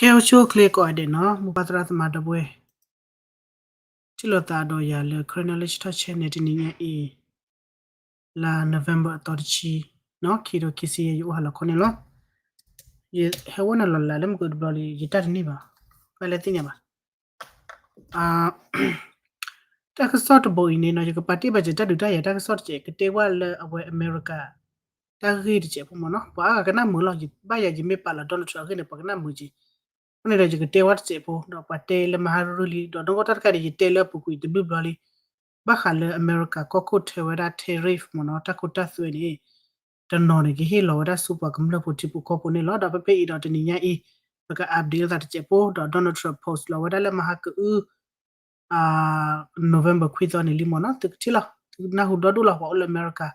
ကဲ အိၣ်ဆူၣ်အိၣ်ချ့ကိးဂၤဒဲးနီၤ မိၢ်ပၢ်သရၣ်သမါဒီပုၢ်ဝဲၢ် ထံၣ်လိာ်သးဒီးယၤလၢ Karen Knowledge Talk Channel တနံၤညါအံၤ လါ November အသီတဆံနီၤ ခံကထိခံဆံယဲၢ် ယအိၣ်ဟးလီၤခီန့ၣ်လီၤ. ယဟဲအိၣ်နၤလီၤလးလၢမုၢ်ကတဘျီလံ ယတၢ်တန့ၢ်ဘၣ် ပၢ်လၢသ့ၣ်ညါဘၣ် တၢ်ကစီၣ်တဘိအံၤန့ၣ်နီၤ ယကပာ်တ့ၢ်ဘၣ်စဲးတၢ်ဒုးတၢ်ယၤတၢ်ကစီၣ်တစဲး ကတဲဝဲလၢအဝဲအမဲရကၤ တၢ်ဂ့ၢ်တစဲးဖိမ့ၢ်နီၤ ပှၤအါဂၤကနၣ်မုာ်လီၤ ယဘၣ်ယၤယမ့ၢ်ပာ်လီၤ Donald Trump အဂ့ၢ်န့ၣ် ပှၤကနၣ်မုာ်က့ၤ အဃိန့ၣ်ဒီးယကတဲဝဲတစဲးဖိ ဒီးပှၤတဲလၢမဟါရူရူလံ ဒီးနီၢ်ကီၢ်တၢ်တခါန့ၣ် ယတဲလၢအပူၤကွံာ်တဘျုးဘျီလံ ဘၣ်ဃးလၢအမဲရကၤကီၢ်ခိၣ်ထၢဝဲဒၣ် tariff မ့ၢ်နီၤ တၢ်ခိတၢ်သွဲန့ၣ် တနီၤန့ၣ် ကဟ့ၣ်လီၤဝဲဒၣ်ဆူပှၤကမျၢၢ်ဖိထံဖိကီၢ်ဖိန့ၣ်လီၤ. ဒီးဖဲဖဲအံၤဒီးတနံၤညါအံၤ ပက update လိာ်သးတစဲးဖိ ဒီး Donald Trump post လီၤဝဲဒၣ်လၢမဟါကအု November ခွံသီန့ၣ်လံမ့ၢ်နီၤ သုကထံၣ်လီၤ သုကနၢ်ဟူဒီဒူၣ်လီၤ ပှၤအိၣ်လၢအမဲရကၤ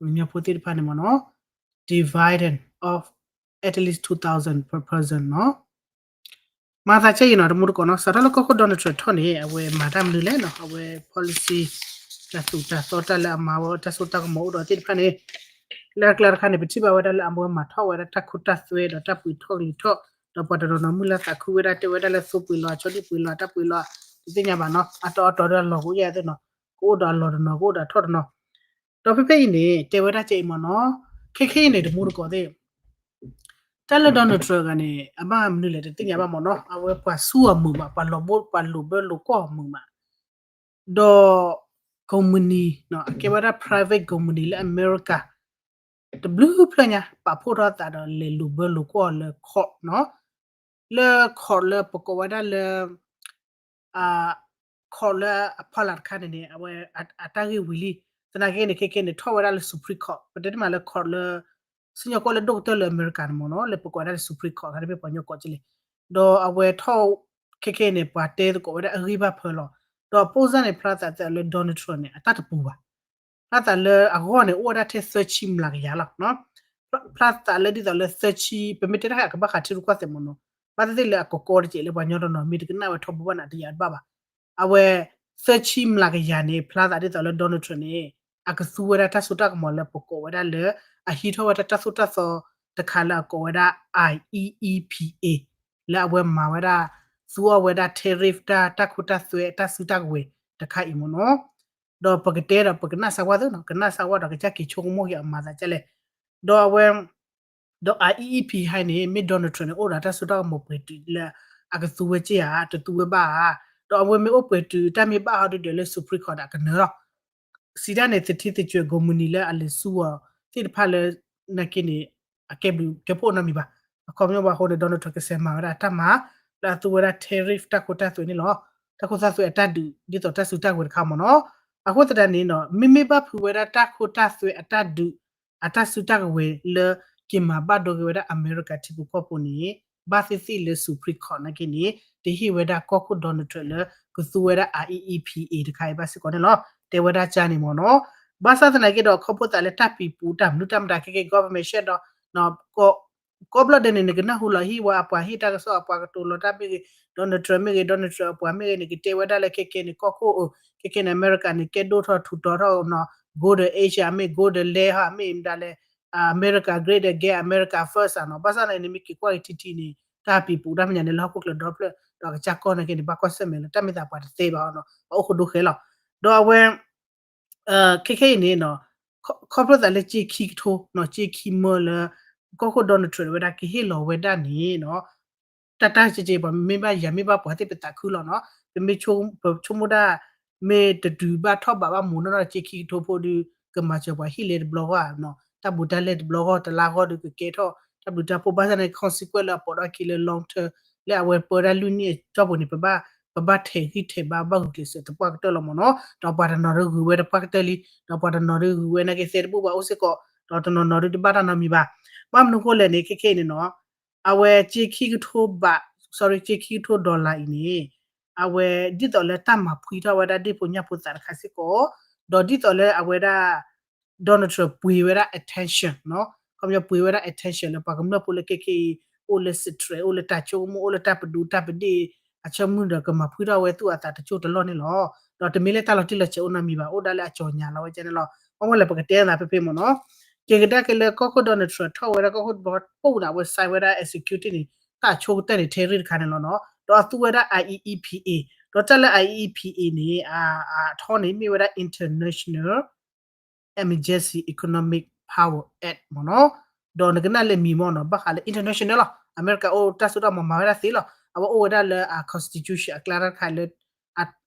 ကညီဖိသ့ၣ်တဖၣ်န့ၣ်မ့ၢ်နီၤ dividend of at least two thousand per person နီၤ မၤသးကဲအံၤနီၤ တမူတကိးနီၤ စးထီၣ်လၢကီၢ်ခိၣ် Donald Trump ထီၣ်န့ၣ် အဝဲမၤတၢ်မနုၤလဲၣ်နီၤ အဝဲ policy တၢ်သိၣ်တၢ်သီတၢ်လၢအမၤဝဲတၢ်စိတၢ်ကမီၤအိၣ်ဒီးသ့ၣ်တဖၣ်န့ၣ် လၢအကျါတခါန့ၣ် ပထံၣ်ဘၣ်ဝဲဒၣ်လၢအဝဲမၤထီၣ်ဝဲဒၣ်တၢ်ခိတၢ်သွဲဒီးတၢ်ပှ့ၤထီၣ်ကလံၤထီၣ် ဒီးပှၤတနီၤနီၤမုၢ်လၢ်သးခုဝဲဒၣ်တဲဝဲဒၣ်လၢသိပှ့ၤလီၤ အဆီဒံၣ်ပှ့ၤလီၤ တၢ်ပှ့ၤလီၤ တသ့ၣ်ညါဘၣ်နီၤ အတၢ်အီၣ်တီဒီးအလီၢ်ကအိၣ်ယဲၢ်သ့ၣ်နီၤ ကအိၣ်ဒီးအလီၢ်တနီၤ ကအိၣ်ဒီးအထီၣ်တနီၤ ဒီးဖဲဖဲအံၤန့ၣ် တဲဝဲဒၣ်ကဲအံၤမ့ၢ်နီၤ ခဲခဲအံၤန့ၣ် တမူတကိးသ့ၣ် တၢ်လၢ Donald Trump တဂၤန့ၣ် အဘၣ်မနုၤလဲၣ်တသ့ၣ်ညါဘၣ်မ့ၢ်နီၤ အဝဲပှၤဆူၣ်အီၤမုာ်မး ပှၤလီၤဘိပှၤလိာ်ဘၢလိာ်ကွီၢ်အီၤမုာ်မး ဒီး company နီၤ အကဲဝဲဒၣ် private company လၢအမဲရကၤ တဘျုးဖျၢၣ်ညါ ပာ်ဖှိၣ်ထီၣ်သးဒီးလဲၤလိာ်ဘၢလိာ်ကွီၢ်အီၤလၢ court နီၤ လၢ court လၢပကိးဝဲဒၣ်လၢ courtလၢအဖီလာ်တခါန့ၣ်န့ၣ် အဝဲအတၢ်ဂ့ၢ်ဝံၤလံ သနာ်က့န့ၣ် ခဲခဲန့ၣ် ထီၣ်ဝဲဒၣ်လၢ Supreme Court ပတဲတမးလၢ court လၢ စံၣ်ညီၣ်ကွီၢ်လၢဒိၣ်ကတၢၢ်လၢအမဲရကၤန့ၣ်မ့ၢ်နီၤ လၢပကိးဝဲဒၣ်လၢ Supreme Court တၢ်တမ့ၢ်ပှၤကညီကိးက့ၤလံ ဒီးအဝဲထီၣ် ခဲခဲန့ၣ် ပှၤတဲသကိးဝဲဒၣ်အဂ့ၢ်ဘၣ်ဖၢလီၤ ဒီးအပိၢ်စၢ်န့ၣ် ဖျါသးသးလၢ Donald Trump န့ၣ် အတၢ်တပူၤဘၣ် ဖျါသးလၢအဂီၢ်န့ၣ် အိၣ်ဝဲဒၣ်ထဲသၢဆံမျးကယၤလီၤ ဖျါသးလၢဒ်သိးလၢသၢဆံ ပမ့ၢ်တဲတၢ်အကဘၣ်ဃးထံရူၢ်ကီၢ်သဲးမ့ၢ်နီၤ ဘၣ်သ့ၣ်သ့ၣ်လၢအကကီတကဲးလၢပှၤကညီတနီၤမ့ၢ်တကနၣ်ဝဲထီဘိဘၣ်န့ၣ် တယာ်တဘၣ်ဘၣ် အဝဲ သၢဆံမျးကယၤန့ၣ် ဖျါသးဒ်သိးလၢ Donald Trump န့ၣ် အကသူဝဲဒၣ်တၢ်စိတၢ်ကမီၤလၢပကိးဝဲဒၣ်လၢ အဟံးထီၣ်ဝဲဒၣ်တၢ်သိၣ်တၢ်သီတခါလၢအကိးဝဲဒၣ် IEEPA လၢအဝဲမၤဝဲဒၣ် သူအီၤဝဲဒၣ် tariff တၢ် တၢ်ခိတၢ်သွဲ တၢ်စုတၢ်ကဝဲၤတခါအံၤမ့ၢ်နီၤ ဒီးပကတဲဒီးပကနၣ်စၢၤဝဲသ့နီၤ ကနၣ်စၢၤဝဲဒီးကစၢ်က့ၤဆိကမိၣ်က့ၤ အမၤသးဒ်လဲၣ် ဒီးအဝဲ ဒီး IEEPA န့ၣ် မ့ၢ် Donald Trump န့ၣ် အိၣ်ဒီးတၢ်စိတၢ်ကမီၤပှဲၤတုၤလၢ အကသူဝဲက့ၢ်ဧါ တသူဝဲဘၣ်ဧါ ဒီးအဝဲမ့ၢ်အိၣ်ပှဲၤတုၤတၢ်မ့ၢ်ဘၣ်ဟီဒုဒီးလၢ Supreme Court ဒီးအကနၢၤလီၤ စံးဒၣ်န့ၣ် သထံသကၠွဲၤ company လၢအလဲၤဆူအီၤသ့ၣ်တဖၣ်လၢ နာ်က့န့ၣ် အကဲဘျုးကဲဖှိၣ်နီတမံၤဘၣ်. အခီပညီဘၣ်အဃိန့ၣ် Donald Trump ကစဲးမၤဝဲဒၣ်တၢ်မၤ လၢအသူဝဲဒၣ် tariff တၢ်ခိတၢ်သွဲန့ၣ်လီၤ. တၢ်ခိတၢ်သွဲအတၢ်ဒုး ဒ်သိးတၢ်စုတၢ်ကဝဲၤတခါမ့ၢ်နီၤ. အဃိသတးန့ၣ်နီၤ မ့မ့ၢ်ဘၣ်ဖုးဝဲဒၣ်တၢ်ခိတၢ်သွဲအတၢ်ဒုး အတၢ်စုတၢ်ကဝဲၤလၢ က့ၤမၤဘၣ်ဒိက့ၤဝဲဒၣ်အမဲရကၤထံဖိကီၢ်ဖိန့ၣ် ဘၣ်သ့ၣ်သ့ၣ်လၢ Supreme Court နာ်က့န့ၣ် တဟ့ၣ်ဝဲဒၣ်ကီၢ်ခိၣ် Donald Trump လၢကသူဝဲဒၣ် IEEPA တခါအံၤဘၣ်စ့ၢ်ကီးန့ၣ်လီၤ. တဲဝဲဒၣ်ကါန့ၣ်မ့ၢ်နီၤ. ဘၣ်ဆၣ်သနာ်က့ဒီး ခီဖျိသးလၢတၢ်ပံၤပူၤတၢ်မနုၤတၢ်မတၤခဲကဲ government shutdown ကိးဘျီဒဲးန့ၣ် နကနၢ်ဟူလီၤဟံၣ်ဝဲအပှၤ ဟ့ၣ်တၢ်ကစီၣ်အပှၤကတိၤလီၤတၢ်မ့ၢ်ဂ့ၤ Donald Trump မ့ၢ်ဂ့ၤ Donald Trump အပှၤမ့ၢ်ဂ့ၤန့ၣ် ကတဲဝဲဒၣ်လၢခဲကဲန့ၣ် ကီၢ်ခိၣ်အၢ ခဲကဲန့ၣ် အမဲရကၤန့ၣ် ကဲဒိၣ်ထီၣ်ထူးတီၤထီၣ်နီၤ golden age ဧါ မ့ၢ် golden လဲဟါ မ့ၢ်မတၤလဲၣ် အမဲရကၤ great again America first ဧါနီၤ. ဘၣ်ဆၣ်န့ၣ် နမ့ၢ်က့ၤကွၢ်က့ၤထံထံန့ၣ် တၢ်ပံၤပူၤတၢ်မဲာ်ညါန့ၣ် လၢဟီၣ်ခိၣ်ချၢဒီဖျၢၣ် ဒီးကစၢ်ကီၢ်နာ်က့န့ၣ် ဘၣ်ကွၢ်ဆၢၣ်မဲာ်လၢ တၢ်မ့ၢ်သးပှၤတသ့ဘၣ်နီၤ ပှၤအိၣ်ခိးဒိဃဲလီၤ. ဒီးအဝဲ ခဲခဲအံၤန့ၣ်နီၤ ခီဖျိသးလၢကၠ့ခံကထိနီၤ ကၠ့ခံမၢလၢ ကီၢ်ခိၣ် Donald Trump ဝဲဒၣ်ကဟ့ၣ်လီၤဝဲဒၣ်န့ၣ်နီၤ တၢ်တၢ်ကဲကဲ ပှၤမ့ၢ်ဘၣ်ယၤမ့ၢ်ဘၣ်ပှၤသ့ၣ်ပသးခုလီၤနီၤ. ပမ့ၢ်ပဆိကမိၣ်ဒၣ် မ့ၢ်တတုၤဘၣ်ထီၣ်ဘးဘၣ်မူနီၢ်နီၢ် ကၠ့ခံကထိဖိဒီး ကမၤစၢၤပှၤဟံၣ်လဲတဘျီဂီၢ်နီၤ တၢ်ဘူးတၢ်လဲတဘျီဂီၢ် တလါဂီၢ်ဒီးကကဲထီၣ် တၢ်ဘျုးတၢ်ဖှိၣ် ဘၣ်ဆၣ်န့ၣ် consequence လၢအပိာ်ထီၣ်ခံလၢ long term လၢအဝဲပၢတၢ်လွံၢ်နံၣ်အကၠီပူၤန့ၣ် ပဘၣ် ပဘၣ်ထဲးဂံၢ်ထဲးဘါ ဘၣ်ဂုာ်ကျဲးစၢးသပှၢ်ကတၢၢ်လီၤမ့ၢ်နီၤ. ဒီးပှၤတနီၤဒုးဂုာ်ဝဲတပှၢ်ကတၢၢ်လံ ဒီးပှၤတနီၤဒုးဂုာ်ဝဲနာ်က့သဲတဘိၣ်ဘၣ်အိၣ်စ့ၢ်ကီး ဒီးတနီၤနီၤဒုးတဘၣ်တၢ်နီတမံၤဘၣ်. ဘၣ်မနုၤဃိလဲၣ်န့ၣ် ခဲခဲအံၤန့ၣ်နီၤ အဝဲကၠ့ခံကထိဘး sorry ကၠ့ခံကထိ dollar အံၤန့ၣ် အဝဲဒ်သိးလၢတၢ်မၤဖှံထီၣ်ဝဲဒၣ်ဒ့ၣ်ဖိညၣ်ဖိသးတခါစ့ၢ်ကီး ဒီးဒ်သိးလၢအဝဲဒၣ် Donald Trump ပှ့ၤဝဲဒၣ် attention နီၤ ခီပညီပှ့ၤဝဲဒၣ် attention လၢပှၤကမျၢၢ်ဖိလၢခဲခဲအံၤ အိၣ်လၢ stress အိၣ်လၢတၢ်ဆိကမိၣ် အိၣ်လၢတၢ်ပဒူတၢ်ပဒ့ၣ် အဆၢမုၢ်ဒီးကမၤဖှံထီၣ်ဝဲသူၣ်အသးတစိၢ်တလီၢ်န့ၣ်လီၤ. ဒီးတမ့ၢ်လၢတၢ်လီၤတံၢ်လီၤဆဲးအိၣ်နီတမံၤဘၣ် အိၣ်ဒၣ်လၢအစီၤညါလီၤဝဲကဲန့ၣ်လီၤ. ဘၣ်မနုၤလဲၣ် ပကတဲသးဖဲဖဲမ့ၢ်နီၤ က့ၤကဒါက့ၤလၢကီၢ်ခိၣ် Donald Trump ထီၣ်ဝဲဒၣ်ကီၢ်ခိၣ်တဘျီပူၤန့ၣ် အဝဲ sign ဝဲဒၣ် executive န့ၣ် တၢ်ဆိကတၢၢ်န့ၣ် tariff တခါန့ၣ်လီၤနီၤ. ဒီးအသူဝဲဒၣ် I E E P A ဒီးတၢ်လၢ I E E P A န့ၣ် အထီန့ၣ်မ့ၢ်ဝဲဒၣ် International Emergency Economic Power Act မ့ၢ်နီၤ. ဒီးနကနၣ်လၢမံၤမ့ၢ်နီၤ ဘၣ်ဃးလၢ international လီၤ. အမဲရကၤအိၣ်တၢ်စိတၢ်ကမီၤမၤဝဲဒၣ်သ့လီၤ. အဝဲအိၣ်ဝဲဒၣ်လၢအ constitution အကျါတၢ်တခါလၢ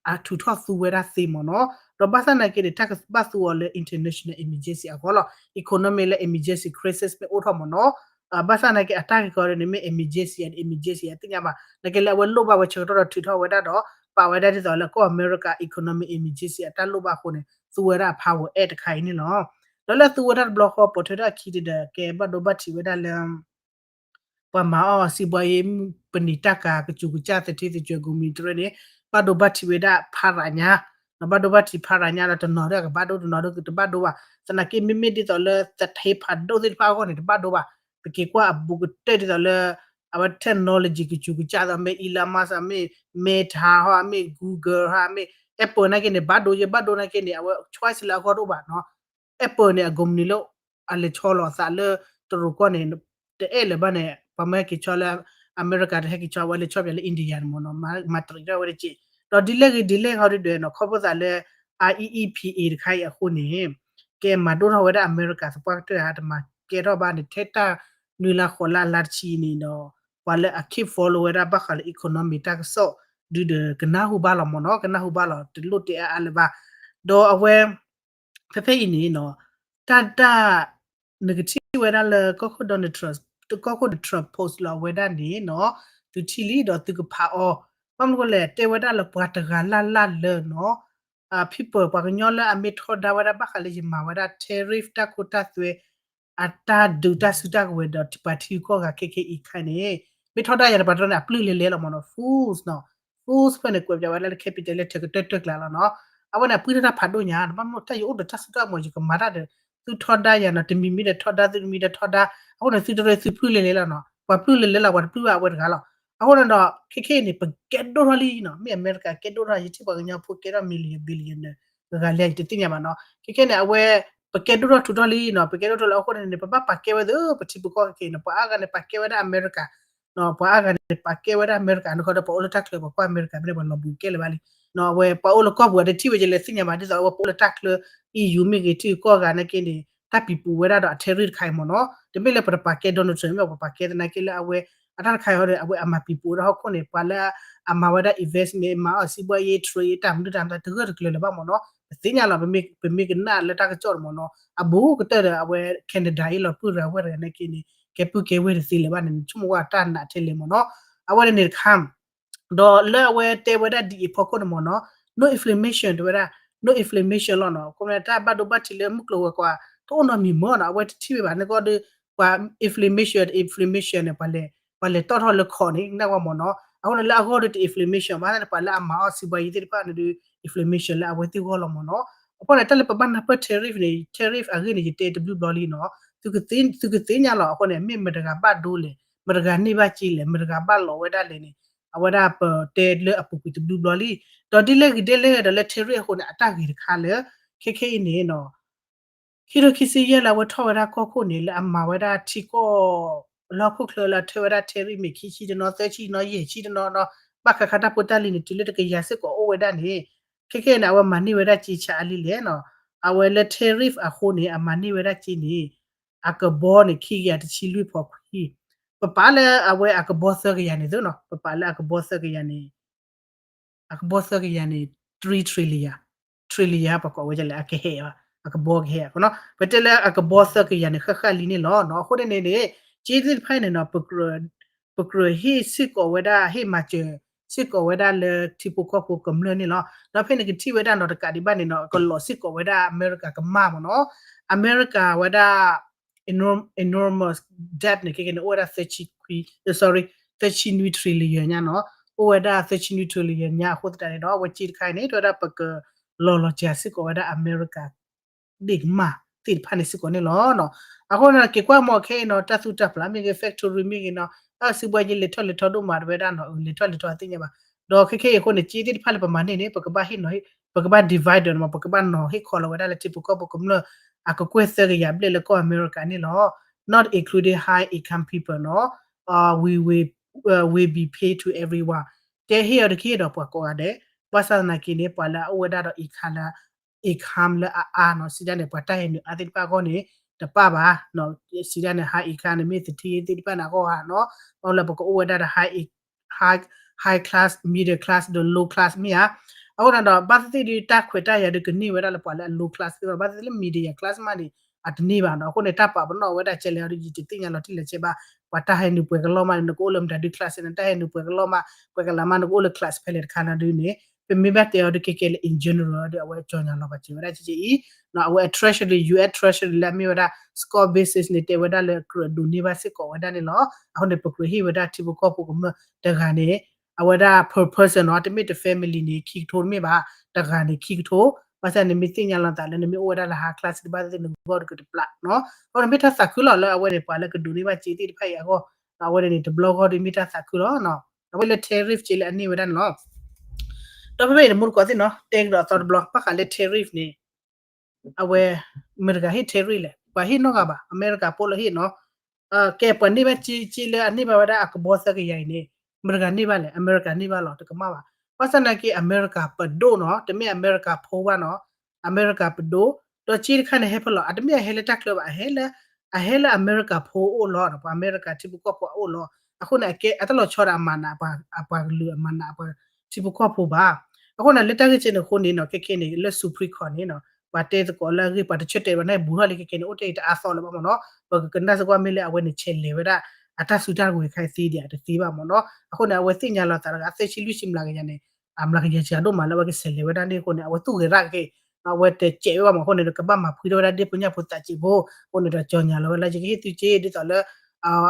အထုးထီၣ်သူဝဲဒၣ်သ့မ့ၢ်နီၤ. ဒီးဘၣ်ဆၣ်နာ်က့န့ၣ် တၢ်ကဘၣ်သူအီၤလၢ international emergency အဂီၢ်လီၤ. Economic လၢ emergency crisis မ့ၢ်အိၣ်ထီၣ်မ့ၢ်နီၤ. ဘၣ်ဆၣ်နာ်က့အတၢ်ဂ့ၢ်ကီန့ၣ် မ့ၢ် emergency အ emergency အသ့ၣ်ညါဘၣ်. နာ်က့လၢအဝဲလိၣ်ဘၣ်ဝဲဆၢကတီၢ်ဒီးထုးထီၣ်ဝဲဒၣ်ဒီး ပာ်ဝဲဒၣ်ဒ်သိးလၢကီၢ်အမဲရကၤ economic emergency အတၢ်လိၣ်ဘၣ်အဃိန့ၣ် သူဝဲဒၣ်အ power act တခါအံၤန့ၣ်လီၤ. ဒီးလၢသူဝဲဒၣ်တဘျီဃီပိာ်ထွဲထီၣ်အခံဒီး ကဲဘၣ်ဒိဘၣ်ထံးဝဲဒၣ်လၢ ပှၤမၤအီၣ်စံးဘှါယ့ ပနံာ်တၢ်ကၤကစူၤကစၢ်သထ့သကွဲကိးမံၤတရၢန့ၣ် ဘၣ်ဒိဘၣ်ထံးဝဲဒၣ်ဖးရၤညါ, ဒီးဘၣ်ဒိဘၣ်ထံးဖးရၤညါဒီးတနီၤဒီးကဘၣ်ဒိ တနီၤဒီးတဘၣ်ဒိဘၣ်. သနာ်က့မ့မ့ၢ်ဒ်သိးလၢသထ့ဖးဒိၣ်သ့ၣ်တဖၣ်အဂီၢ်န့ၣ် တဘၣ်ဒိဘၣ်. ပက့ၤကွၢ်အဘူးကတၢၢ်ဒ်သိးလၢ အဝဲ technology ကစူၤကစၢ်သိး မ့ၢ် Elon Musk မ့ၢ် Meta ဟီ မ့ၢ် Google ဟီ မ့ၢ် Apple နာ်က့န့ၣ် ဘၣ်ဒိယဲ ဘၣ်ဒိနာ်က့န့ၣ် အဝဲ choice လၢအဂီၢ်တအိၣ်ဘၣ်နီၤ. Apple န့ၣ် အကုမ္ပဏီလၢ အလဲၤဆီလီၤအသးလၢတရူးကီၢ်န့ၣ် တအဲၣ်လၢၤဘၣ်န့ၣ် ပှၤမ့ၢ်ဟဲက့ၤဆီလၢ အမဲရကၤတဟဲက့ၤဆီ အဝဲလဲၤဆီပၠးလၢ India န့ၣ်မ့ၢ်နီၤ မၤတရံးထီၣ်ဝဲတက့ၢ်. ဒီးဒ်လဲၣ်ဂ့ၤဒ်လဲၣ်ဂ့ၤဒ်ဒီးနီၤ ခီဖျိသးလၢ I E E P A တခါအံၤအဃိန့ၣ် ကဲမၤဒိၣ်ထီၣ်ဝဲဒၣ်အမဲရကၤသပှၢ်ကတၢၢ်ဧါ တမၤကဲထီၣ်ဘၣ်န့ၣ် ထဲတၢ်နွံလါဃိးလါအလါတဆံအံၤန့ၣ်ဒီး ပှၤလၢအ keep follow ဝဲဒၣ်ဘၣ်ဃးလၢ economy တၢ်ကစီၣ်ဒုဒီးကနၢ်ဟူဘၣ်လီၤမ့ၢ်နီၤ ကနၢ်ဟူဘၣ်လီၤ တလိၣ်တဲအါအါလၢၤဘၣ်. ဒီးအဝဲ ဖဲဖဲအံၤန့ၣ်နီၤ တၢ်တၢ် နကထံၣ်ဝဲဒၣ်လၢကီၢ်ခိၣ် Donald Trump ကီၢ်ခိၣ် Trump post လီၤဝဲဒၣ်န့ၣ်နီၤ သုထံၣ်လံဒီးသုကဖးအီၤ ဘၣ်မနုၤဃိလဲၣ် တဲဝဲဒၣ်လၢပှၤတဂၤလၢ်လၢ်လၢနီၤ people ပှၤကညီလၢအမ့ၢ်ထီဒါဝဲဒၣ်ဘၣ်ဃးလၢယမၤဝဲဒၣ် tariff တၢ်ခိတၢ်သွဲ အတၢ်ဒုးတၢ်စုတၢ်ကဝဲၤဒီးပှၤထံဂုၤကီၢ်ဂၤခဲခဲအံၤတခါန့ၣ် မ့ၢ်ထီဒါယၤန့ၣ် ပှၤတနီၤန့ၣ် အပျုၢ်လဲၤလဲၤလီၤမ့ၢ်နီၤ fools နီၤ fools ဖဲန့ၣ် ကွဲးပၠးဝဲဒၣ်လၢ capital လၢထၢကတၢၢ်တၢၢ်ကျါလီၤနီၤ အဝဲန့ၣ် အပှၢ်တၢ်ဖးဒိၣ်ညါ တဘၣ်မ့ၢ်တၢ်ယအိၣ်ဒီးတၢ်စုတၢ်ကဝဲၤ ယကမၤတၢ်ဒီး သုထီဒါယၤနီၤ တမံၤမံၤဒီးထီဒါ သုတမံၤဒီးထီဒါ အဃိန့ၣ် သုတရၢသုပျုၢ်လဲၤလဲၤလီၤနီၤ ပှၤပျုၢ်လဲၤလဲၤလီၤ ပှၤတပျုၢ်ဘၣ်အဝဲတဂၤလီၤ အဃိန့ၣ်ဒီး ခဲခဲအံၤန့ၣ် ပကဲဒိၣ်ထီၣ်လံနီၤ မ့ၢ်အမဲရကၤကဲဒိၣ်ထီၣ် ယထံၣ်ပှၤကညီဖိကဲထီၣ် million billion ဂၤလံ ယတသ့ၣ်ညါဘၣ်နီၤ ခဲခဲန့ၣ် အဝဲ ပကဲဒိၣ်ထီၣ်ထူးထီၣ်လံနီၤ ပကဲဒိၣ်ထီၣ်လံအဃိန့ၣ်န့ၣ် ပဘၣ်ပာ်ကဲဝဲသ့ၣ် ပထံပကီၢ်ခဲခဲအံၤနီၤ ပှၤအါဂၤန့ၣ် ပာ်ကဲဝဲဒၣ်အမဲရကၤ ပှၤအါဂၤန့ၣ် ပာ်ကဲဝဲဒၣ်အမဲရကၤ နခီဒီးပှၤအိၣ်လၢတၢ်ချၢ ပှၤကွၢ်အမဲရကၤ မ့ၢ်ပှၤလီၤဘူးကဲလၢၤဘၣ်လံ အဝဲပှၤအိၣ်လၢကီၢ်ပူၤအတထံၣ်ဝဲယလဲၤသ့ၣ်ညါဘၣ် ဒ်သိးအဝဲပှၤအိၣ်လၢတၢ်ချၢ E U မ့ၢ်ဂ့ၤ ထံဂုၤကီၢ်ဂၤနာ်က့န့ၣ် တၢ်ပံၤပူၤဝဲဒၣ်ဒီးအ tariff တခါအံၤမ့ၢ်နီၤ တမ့ၢ်လၢပတပာ်ကဲ Donald Trump မ့ၢ်ပပာ်ကဲသနာ်က့လၢအဝဲ အတၢ်တခါအံၤဒီး အဝဲအမၤပံၤပူၤဝဲဒၣ်ဟီၣ်ခိၣ်န့ၣ် ပှၤလၢအမၤဝဲဒၣ် investment မၤအီၣ်စံးဘှါယ့ trade တၢ်မနုၤတၢ်မတၤ တဂၢၢ်တကျၢၤလၢၤဘၣ်မ့ၢ်နီၤ ပသ့ၣ်ညါလီၤ ပမ့ၢ်ကနၣ်လၢတၢ်ကစီၣ်မ့ၢ်နီၤ အဘူးကတၢၢ်ဒီး အဝဲ Canada အံၤလီၤ ပုၢ်ရၤဝဲတဂၤနာ်က့န့ၣ် ကဲပုၢ်ကဲဝဲၢ်တသ့လၢၤဘၣ်န့ၣ် ဆိကမိၣ်ဝဲတၢ်နာ်ထဲလဲၣ်မ့ၢ်နီၤ အဝဲန့ၣ်န့ၣ်တခါ ဒီးလၢအဝဲတဲဝဲဒၣ်ဒ်အံၤအဖီခိၣ်န့ၣ်မ့ၢ်နီၤ no inflammation တဲဝဲဒၣ် no inflammation လီၤနီၤ အဃိန့ၣ် တၢ်ဘၣ်ဒိဘၣ်ထံးလၢမုၢ်ကျိၤဝဲၤကွာ် တအိၣ်နီတမံၤမ့ၢ်နီၤ အဝဲတထံၣ်ဝဲဘၣ် နကီၢ်ဒီး ပှၤ inflammation inflammation န့ၣ် ပှၤလဲၤတီၣ်ထီၣ်လၢခိးန့ၣ် နၢ်ဝဲမ့ၢ်နီၤ အဃိန့ၣ်လၢအဂီၢ်ဒီးတ inflammation ဘၣ်န့ၣ် ပှၤလၢအမၤအီၣ်စံးဘှါယ့သ့ၣ်တဖၣ်န့ၣ်ဒီး inflammation လၢအဝဲသ့ၣ်ဂီၢ်လီၤမ့ၢ်နီၤ အဃိန့ၣ် တၢ်လၢပဘၣ်နၢ်ပၢၢ် tariff န့ၣ် tariff အဂ့ၢ်န့ၣ် ယတဲတဘျုးဘျီလံနီၤ သုကသ့ၣ်ညါလီၤ အဃိန့ၣ် မ့ၢ်မတဂၤဘၣ်ဒိလဲၣ် မတဂၤန့ၢ်ဘၣ်စ့လဲၣ် မတဂၤဘၣ်လီၤဝဲဒၣ်လဲၣ်န့ၣ် အဝဲဒၣ်ပတဲလၢအပူၤကွံာ်တဘျုးဘျီလံ ဒီးဒ်လဲၣ်ဂ့ၤဒ်လဲၣ်ဂ့ၤဒီးလၢ tariff အဃိန့ၣ် အတၢ်ဂ့ၤတခါလၢ ခဲခဲအံၤန့ၣ်နီၤ ခံထိခံဆံယဲၢ်လၢအဝဲထီၣ်ဝဲဒၣ်ကီၢ်ခိၣ်န့ၣ် လၢအမၤဝဲဒၣ်ထံကီၢ် လၢဟီၣ်ခိၣ်ချၢလၢအထၢဝဲဒၣ် tariff မ့ၢ်ခံဆံတနီၤ သၢဆံတနီၤ ယဲၢ်ဆံတနီၤနီၤ ဘၣ်ဃးဃးတၢ်ဖိတၢ်လံၤန့ၣ် တုၤလၢတကယၤစ့ၢ်ကီးအိၣ်ဝဲဒၣ်န့ၣ် ခဲခဲအံၤန့ၣ် အဝဲမၤန့ၢ်ဝဲဒၣ်စ့ဆါအါလံလဲၣ်နီၤ အဝဲလၢ tariff အဃိန့ၣ် အမၤန့ၢ်ဝဲဒၣ်စ့န့ၣ် အကဘီန့ၣ် ခံကယၤတဆံလွံၢ်ဖီခွံ ပပာ်လၢအဝဲအကဘီသၢကယၤန့ၣ်သိးနီၤ ပပာ်လၢအကဘီသၢကယၤန့ၣ် အကဘီသၢကယၤန့ၣ် three trillion trillion ပကိးဝဲဒ်လဲၣ် အကဟဲဘၣ် အကဘီကဟဲနီၤ ပတဲလၢအကဘီသၢကယၤန့ၣ် ဃၣ်ဃၣ်လံန့ၣ်လီၤနီၤ အဃိန့ၣ်န့ၣ် စ့သ့ၣ်တဖၣ်န့ၣ်နီၤ ပကြၢးဟ့ၣ်စ့ၢ်ကီးဝဲဒၣ် ဟ့ၣ်မၤစၢၤစ့ၢ်ကီးဝဲဒၣ်လၢထံဖိကီၢ်ဖိကမျၢၢ်န့ၣ်လီၤ ဒီးဖဲန့ၣ်ကထံၣ်ဝဲဒၣ်နီၤ တကးဒံးဘၣ်န့ၣ်နီၤ ကလီၤစ့ၢ်ကီးဝဲဒၣ်အမဲရကၤကမၣ်မ့ၢ်နီၤ အမဲရကၤဝဲဒၣ် enorm- enormous debt န့ၣ် ခဲကနံၣ်န့ၣ် အိၣ်ဝဲဒၣ်သၢဆံခွံ sorry သၢဆံနွံ trillion ညါနီၤ အိၣ်ဝဲဒၣ်သၢဆံနွံ trillion ညါအဃိသတးန့ၣ်ဒီး အဝဲစ့တခါအံၤန့ၣ် တဲဝဲဒၣ်ပကလီၤလီၤစှၤစ့ၢ်ကီးဝဲဒၣ်အမဲရကၤ ဒ့ၣ်ကမၣ်သ့ၣ်တဖၣ်န့ၣ်စ့ၢ်ကီးန့ၣ်လီၤနီၤ အဃိန့ၣ် က့ၤကွၢ်မ့ၢ်ခဲအံၤနီၤ တၢ်သူတၢ်ဖျးမ့ၢ်ဂ့ၤ factory မ့ၢ်ဂ့ၤနီၤ တၢ်စုဘှါယ့လဲၤထီၣ်လဲၤထီဒိၣ်မးတဝဲဒၣ်နီၤ လဲၤထီၣ်လဲၤထီသ့ၣ်ညါဘၣ် ဒီးခဲခဲအံၤအဃိန့ၣ် စ့သ့ၣ်တဖၣ်လၢပမၤန့ၢ်န့ၣ် ပကဘၣ်ဟ့ၣ်နီၤ ပကဘၣ် divide ဒီးမ့ၢ် ပကဘၣ်နီၤဟ့ၣ်ခီလီၤဝဲဒၣ်လၢထံဖိကီၢ်ဖိကမျၢၢ် အကကွဲၢ်သၢကယၤဘျဲၣ်လၢကီၢ်အမဲရကၤန့ၣ်လီၤ not including high income people နီၤ we will will be paid to everyone. တဲဟ့ၣ်အီၤတက့ၢ်ဒီးပှၤကိးဂၤဒဲး, ဘၣ်ဆၣ်သနာ်က့န့ၣ် ပှၤလၢအအိၣ်ဝဲဒၣ်ဒီး income လၢ income လၢအအါနီၤ စံးဒ်န့ၣ် ပှၤတၢ်ဟဲနုာ်အါသ့ၣ်တဖၣ်အဂီၢ်န့ၣ် တပၣ်ဘၣ်, စံးဒ်န့ၣ် high income န့ၣ်မ့ၢ်သထ့သ့ၣ်တဖၣ်န့ၣ်အဂီၢ်ဧါနီၤ, အလၢပကအိၣ်ဝဲဒၣ်ဒီး high high class, middle class ဒီး low class မ့ၢ်ဧါ. အဃိန့ၣ်ဒီး ဘၣ်သ့ၣ်သ့ၣ်ဒီးတၢ်ခွဲးတၢ်ယာ်ဒီးကန့ၢ်ဝဲဒၣ်လၢပှၤလၢအ low class သ့ၣ်တဖၣ်, ဘၣ်သ့ၣ်သ့ၣ်လၢ middle class မးန့ၣ် အတန့ၢ်ဘၣ်နီၤ. အဃိန့ၣ် တၢ်ပာ်ပနီၣ်ဝဲဒၣ်ကဲလဲၣ်ဒီး ယတသ့ၣ်ညါလီၤတံၢ်လီၤဆဲးဘၣ်, ပှၤတၢ်ဟဲနုာ်ပှဲၤကလီၢ်မးန့ၣ် နကအိၣ်လၢမတၤဒု class န့ၣ် တၢ်ဟဲနုာ်ပှဲၤကလီၢ်မး ပှဲၤကလးမး နကအိၣ်လၢ class ဖဲလဲၣ်တခါန့ၣ်ဒုန့ၣ် ပမ့ၢ်ဘၣ်တဲအီၤဒုးကဲကဲလၢ in general ဒီး အဝဲကၠီညါလီၤပာ်စၢၤဝဲဒၣ်ကဲကဲအံၤ, အဝဲအ treasury, U S treasury လၢအမ့ၢ်ဝဲဒၣ် Scott Bessent န့ၣ် တဲဝဲဒၣ်လၢကြၢးဒိးန့ၢ်ဘၣ်စ့ၢ်ကီးဝဲဒၣ်န့ၣ်လီၤ. အဃိန့ၣ် ပကြၢးဟ့ၣ်ဝဲဒၣ်ထံဖိကီၢ်ဖိကမျၢၢ်တဂၤန့ၣ် အဝဲဒၣ် per person နီၤ, တမ့ၢ်တ family န့ၣ် ခံကထိတမ့ၢ်ဘၣ်, တဂၤန့ၣ်ခံကထိ, ဘၣ်ဆၣ်နမ့ၢ်သ့ၣ်ညါလီၤသးလၢနမ့ၢ်အိၣ်ဝဲဒၣ်လၢ high class တဘၣ်သ့ၣ်သ့ၣ် နဂီၢ်တကတပျၢ်နီၤ. အဃိန့ၣ်မ့ၢ်တၢ်သးခုလီၤလၢအဝဲန့ၣ် ပှၤလၢကဒိးန့ၢ်ဘၣ်စ့သ့ၣ်တဖၣ်အံၤအဂီၢ်, အဝဲန့ၣ်န့ၣ် တဘျီဂီၢ်ဒီးမ့ၢ်တၢ်သးခုလီၤ. အဝဲလၢ tariff ကဲလၢအန့ၢ်ဝဲဒၣ်န့ၣ်လီၤ. ဒီးဖဲဖဲအံၤတမူတကိးသ့ၣ်နီၤ တဲကဒီးအသီတဘျီ ဘၣ်ဃးလၢ tariff န့ၣ် အဝဲ မတၤတဂၤဟ့ၣ် tariff လဲၣ်, ပှၤဟ့ၣ်နီတဂၤဘၣ်, အမဲရကၤဖိလၢဟ့ၣ်နီၤ. ကဲပှၤန့ၢ်ဘၣ်စ့ စ့လၢအန့ၢ်ဘၣ်ဝဲဒၣ်အကဘီသၢကယၤအံၤန့ၣ် မတၤတဂၤန့ၢ်ဘၣ်လဲၣ်, အမဲရကၤန့ၢ်ဘၣ်လီၤ, တကမၣ်ဘၣ်. ဘၣ်ဆၣ်သနာ်က့ အမဲရကၤပဒိၣ်နီၤ, တမ့ၢ်အမဲရကၤဖိဘၣ်နီၤ, အမဲရကၤပဒိၣ်, ဒီးစ့တခါန့ၣ် ဟဲဖဲလဲၣ်, အတမ့ၢ်အဟဲလၢတၢ်ချၢဘၣ်, အဟဲလၢ အဟဲလၢအမဲရကၤဖိအအိၣ်လီၤ, ပှၤအမဲရကၤထံဖိကီၢ်ဖိအအိၣ်လီၤ. အဃိန့ၣ် အကဲအတၢ်လီၤဆီဒီးအမၤနး အပှၤကလုာ်အမၤနး အပှၤထံဖိကီၢ်ဖိဘၣ်. အဃိန့ၣ် လၢတၢ်ဂ့ၢ်ကဲန့ၣ်အဃိန့ၣ်နီၤ ခဲခဲန့ၣ် လၢ Supreme Court န့ၣ်နီၤ ပှၤတဲသကိးလၢအဂ့ၢ် ပှၤတဆၢတဲာ်ဘၣ်န့ၣ် ဘူးထီၣ်လံခဲခဲန့ၣ် အိၣ်ထဲအံၤတအါသီလၢၤဘၣ်မ့ၢ်နီၤ. ပကကနၣ်စ့ၢ်ကီးမ့ၢ်လၢအဝဲန့ၣ် ဆဲးလဲၤဝဲဒၣ် အတၢ်စုတၢ်ကဝဲၤခါအံၤသ့ဒံးဧါ တသ့ဘၣ်မ့ၢ်နီၤ. အဃိန့ၣ် အဝဲသ့ၣ်ညါလီၤသးတဂၤ သၢဆံလွံၢ်ဆံမျးကယၤန့ၣ် အမျးကယၤစှၤဒိၣ်မးလၢ အဝဲကဆဲးလဲၤဝဲဒၣ်န့ၣ်အဃိန့ၣ် အဝဲသူၣ်ဂဲၤရၣ်က့ၤ အဝဲတစဲးဝဲဘၣ်မ့ၢ်အဃိန့ၣ် ကဘၣ်မၤဖှံထီၣ်ဝဲဒၣ်ဒ့ၣ်ဖိညၣ်ဖိသးစဲးဖိ အဃိန့ၣ်ဒီး ကၠီညါလီၤဝဲလၢ ယကဟ့ၣ်သုစ့ ဒ်သိးလၢ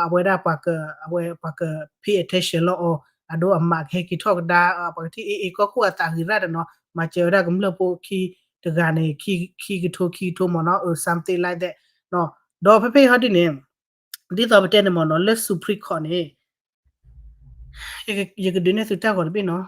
အဝဲဒၣ်ပှၤက အဝဲပှၤက pay attention လီၤအီၤ အဒိအမးကဟဲက့ၤထီၣ်ကဒါ ပှၤကထံၣ်အ့ၣ်အ့ၣ်ကီၢ်ခိၣ်အသးဂ့ၤရၣ်ဒီးနီၤ မၤစၢၤဝဲဒၣ်ကမျၢၢ်ဖိခံတဂၤန့ၣ် ခံကထိခံကထိမ့ၢ်နီၤ something like that ဒီးဖဲဖဲအံၤဟီဒ်န့ၣ် ဒ်သိးပတဲန့ၣ်မ့ၢ်နီၤ လၢ Supreme Court န့ၣ် ယကဒုးနဲၣ်သုတၢ်ဂီၤတဘ့ၣ်နီၤ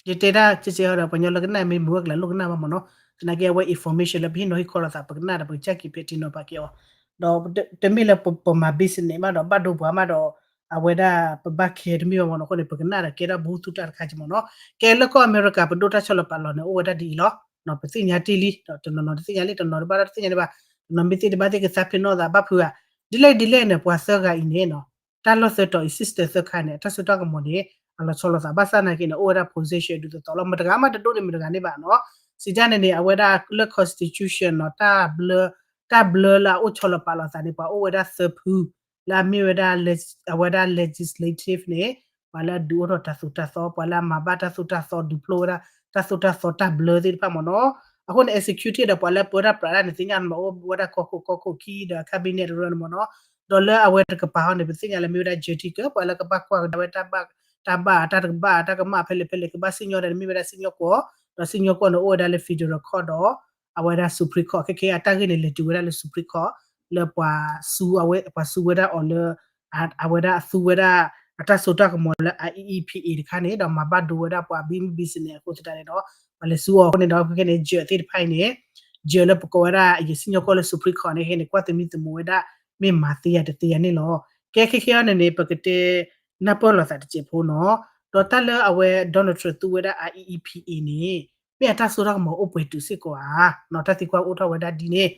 ယတဲဒၣ်ကဲကဲဟီဒီး ပှၤကညီလၢကနၣ်မ့ၢ်မုာ်ဝဲကလၢလိၣ်ကနၣ်ဘၣ်မ့ၢ်နီၤ, သနာ်က့အဝဲ information လၢပဟ့ၣ်နီၤဟ့ၣ်ခီလိာ်သး ပကနၣ်ဒီး ပကစၢ်က့ၤပဲာ်ထံနီၤဖးက့ၤအီၤ, ဒီးတမ့ၢ်လၢပမၤ business မးဒီး ဘၣ်ဒိပှၤမးဒီး အဝဲဒၣ်ပဘၣ် care တမ့ၢ်ဘၣ်မ့ၢ်နီၤ, အဃိန့ၣ် ပကနၣ်ဒီးကဲထီၣ်ဘူးသုတၢ်တခါက့ၤမ့ၢ်နီၤ, ကဲလၢကီၢ်အမဲရကၤ ပဒိၣ်တၢ်ဆီလီၤပာ်လီၤန့ၣ် အိၣ်ဝဲဒၣ်ဒ်အံၤလီၤ, ပသ့ၣ်ညါတ့ၢ်လံ, တနီၤနီၤတသ့ၣ်ညါလံ တနီၤတဘၣ်ဒီးတသ့ၣ်ညါလံဘၣ်, တနီၤမ့ၢ်သ့ၣ်တဘၣ်သ့ၣ်ကသးဖ့နီၣ်သးဘၣ်ဖုးဧါ, ဒ်လဲၣ်ဒ်လဲၣ်န့ၣ် ပှၤသၢဂၤအံၤန့ၣ်နီၤ တၢ်လီၢ်သၢတီၤအံၤ sister သၢခါန့ၣ် အတၢ်စိတၢ်ကမီၤန့ၣ် အလီၤဆီလိာ်သး ဘၣ်ဆၣ်သနာ်က့န့ၣ် အိၣ်ဝဲဒၣ် position ဒ်သိးသိးလီၤ, မတဂၤမးတဒိၣ်န့ၢ်မတဂၤန့ၣ်ဘၣ်နီၤ, စံးတၢ်န့ၣ်န့ၣ် အဝဲဒၣ်လၢ constitution နီၤ တၢ်ဘျၢ တၢ်ဘျၢလၢအအိၣ်ဆီလီၤပာ်လီၤသးန့ၣ် ပှၤအိၣ်ဝဲဒၣ်သၢဖု လၢအမ့ၢ်ဝဲဒၣ် အဝဲဒၣ် legislative န့ၣ် ပှၤလၢအဒုးအိၣ်ထီၣ်တၢ်သိၣ်တၢ်သီ ပှၤလၢအမၤဘၣ်တၢ်သိၣ်တၢ်သီ ဒုးဖျိဝဲဒၣ် တၢ်သိၣ်တၢ်သီတၢ်ဘျၢသ့ၣ်တဖၣ်မ့ၢ်နီၤ, အဃိန့ၣ် executive ဒီးပှၤလၢပၢတၢ်ပြးတၢ်န့ၣ် သ့ၣ်ညါန့ၣ်မ့ၢ် အိၣ်ဝဲဒၣ်ကီၢ်ခိၣ် ကီၢ်ခိၣ်ခံဒီး cabinet တရၢန့ၣ်မ့ၢ်နီၤ, ဒီးလၢအဝဲတကပၤဟီန့ၣ် ပသ့ၣ်ညါလၢမ့ၢ်ဝဲဒၣ် executive ပှၤလၢကဘၣ်ကွၢ်ကဒါဝဲတၢ်ဘၣ် တၢ်ဘၣ် တၢ်တကဘၣ် တၢ်ကမၣ်ဖဲလဲၣ်ဖဲလဲၣ် ကဘၣ်စံၣ်ညီၣ်ဒီး မ့ၢ်ဝဲဒၣ်စံၣ်ညီၣ်ကွီၢ်, ဒီးစံၣ်ညီၣ်ကွီၢ်န့ၣ် အိၣ်ဝဲဒၣ်လၢ federal court ဒီး အဝဲဒၣ် Supreme Court ခဲခဲအံၤ အတၢ်ဂ့ၢ်န့ၣ် လဲၤတုၤဝဲဒၣ်လၢ Supreme Court လၢပှၤစူဝဲ ပှၤစူဝဲဒၣ်အီၤလၢ အဝဲဒၣ်အသူဝဲဒၣ် အတၢ်စိတၢ်ကမီၤလၢ I E E P A တခါန့ၣ် ဒီးမၤဘၣ်ဒိဝဲဒၣ်ပှၤ business အဃိသတးန့ၣ်ဒီး ပှၤလဲၤစူအီၤအဃိန့ၣ်ဒီး ခဲခဲန့ၣ် judge သ့ၣ်တဖၣ်အံၤန့ၣ် judge လၢပကိးဝဲဒၣ် ယစံၣ်ညီၣ်ကွီၢ်လၢ Supreme Court န့ၣ် ခဲခဲန့ၣ် ကွၢ်သမံသမိးဝဲဒၣ် မ့ၢ်မၤသ့ဧါတသ့ဧါန့ၣ်လီၤ. ကဲခဲခဲအံၤန့ၣ်န့ၣ် ပကတဲနၢ်ပၢၢ်လိာ်သးတစဲးဖိနီၤ, ဒီးတၢ်လၢအဝဲ Donald Trump သူဝဲဒၣ် I E E P A န့ၣ် မ့ၢ်အတၢ်စိတၢ်ကမီၤအိၣ်ပှဲၤတုၤစ့ၢ်ကီးဧါ, တၢ်သံကွၢ်အိၣ်ထီၣ်ဝဲဒၣ်ဒ်န့ၣ်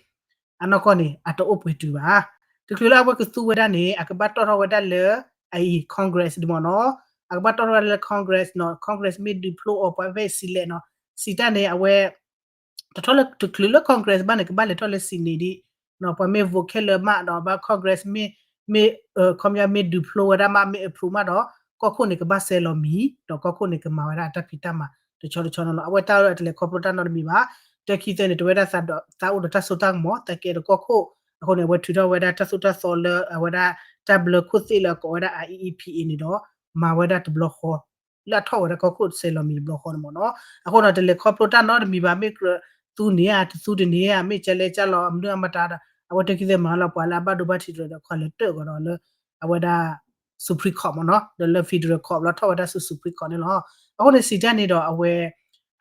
အနီၢ်ကီၢ်န့ၣ် အတအိၣ်ပှဲၤတုၤဘၣ်. တချုးလၢအဝဲကသူဝဲဒၣ်န့ၣ် အကဘၣ်တီၣ်ထီၣ်ဝဲဒၣ်လၢ အအံၤ Congress ဒ်မ့ၢ်နီၤ, အကဘၣ်တီၣ်ထီၣ်ဝဲဒၣ်လၢ Congress နီၤ, Congress မ့ၢ်ဒုးဖျိအီၤပှၤဖဲ select နီၤ, စံးတၢ်န့ၣ် အဝဲ တထီၣ်လၢတချုးလၢ Congress ဘၣ်န့ၣ် ကဘၣ်လဲၤထီၣ်လၢ Senate ဒ် ပှၤမ့ၢ် vote ခဲလၢာ်မးဒီး ဘၣ် Congress မ့ၢ် မ့ၢ် ခီပညီမ့ၢ်ဒုးဖျိဝဲဒၣ်မး မ့ၢ် approve မးဒီး ကီၢ်ခိၣ်န့ၣ် ကဘၣ်စဲလီၤမံၤ ဒီးကီၢ်ခိၣ်န့ၣ် ကမၤဝဲဒၣ်အတၢ်ဖံးတၢ်မၤတဆီတဆီန့ၣ်လီၤ. အဝဲတၢ်အၢၣ်လီၤတလဲၤခီဖျိတၢ်နီတမံၤဘၣ်. တၢ်ခံသၢန့ၣ် တဝဲဒၣ်သးအိၣ်ဒီးတၢ်စိတၢ်ကမီၤ သးကဲဒီးကီၢ်ခိၣ် အဃိန့ၣ် အဝဲထုးထီၣ်ဝဲဒၣ်တၢ်သိၣ်တၢ်သီလၢအဝဲဒၣ်တၢ်ဘျၢခိၣ်သ့ၣ်လၢအကိးဝဲဒၣ် I E E P A န့ၣ်ဒီး မၤဝဲဒၣ်တဘျီဃီ လၢအထီၣ်ဝဲဒၣ်ကီၢ်ခိၣ်စဲလီၤမံၤတဘျီဃီန့ၣ်မ့ၢ်နီၤ. အဃိန့ၣ် တလဲၤခီဖျိတၢ်နီတမံၤဘၣ် မ့ၢ်ကြၢးသူန့ၢ်ဧါ တသူတန့ၢ်ဧါ မ့ၢ်ကဲလဲၣ်ကဲလီၤ အမနုၤအမတၤဒီး အဝဲတၢ်ခံသၢမၤလီၤ ပှၤလၢအဘၣ်ဒိဘၣ်ထံးတရၢဒီး ခီလဲၤတၢၣ်ကဒီးလၢ အဝဲဒၣ် Supreme Court မ့ၢ်နီၤ ဒီးလၢ Federal Court ဘျီထီၣ်ဝဲဒၣ်ဆူ Supreme Court န့ၣ်လီၤ. အဃိန့ၣ် စံးတၢ်န့ၣ်ဒီး အဝဲ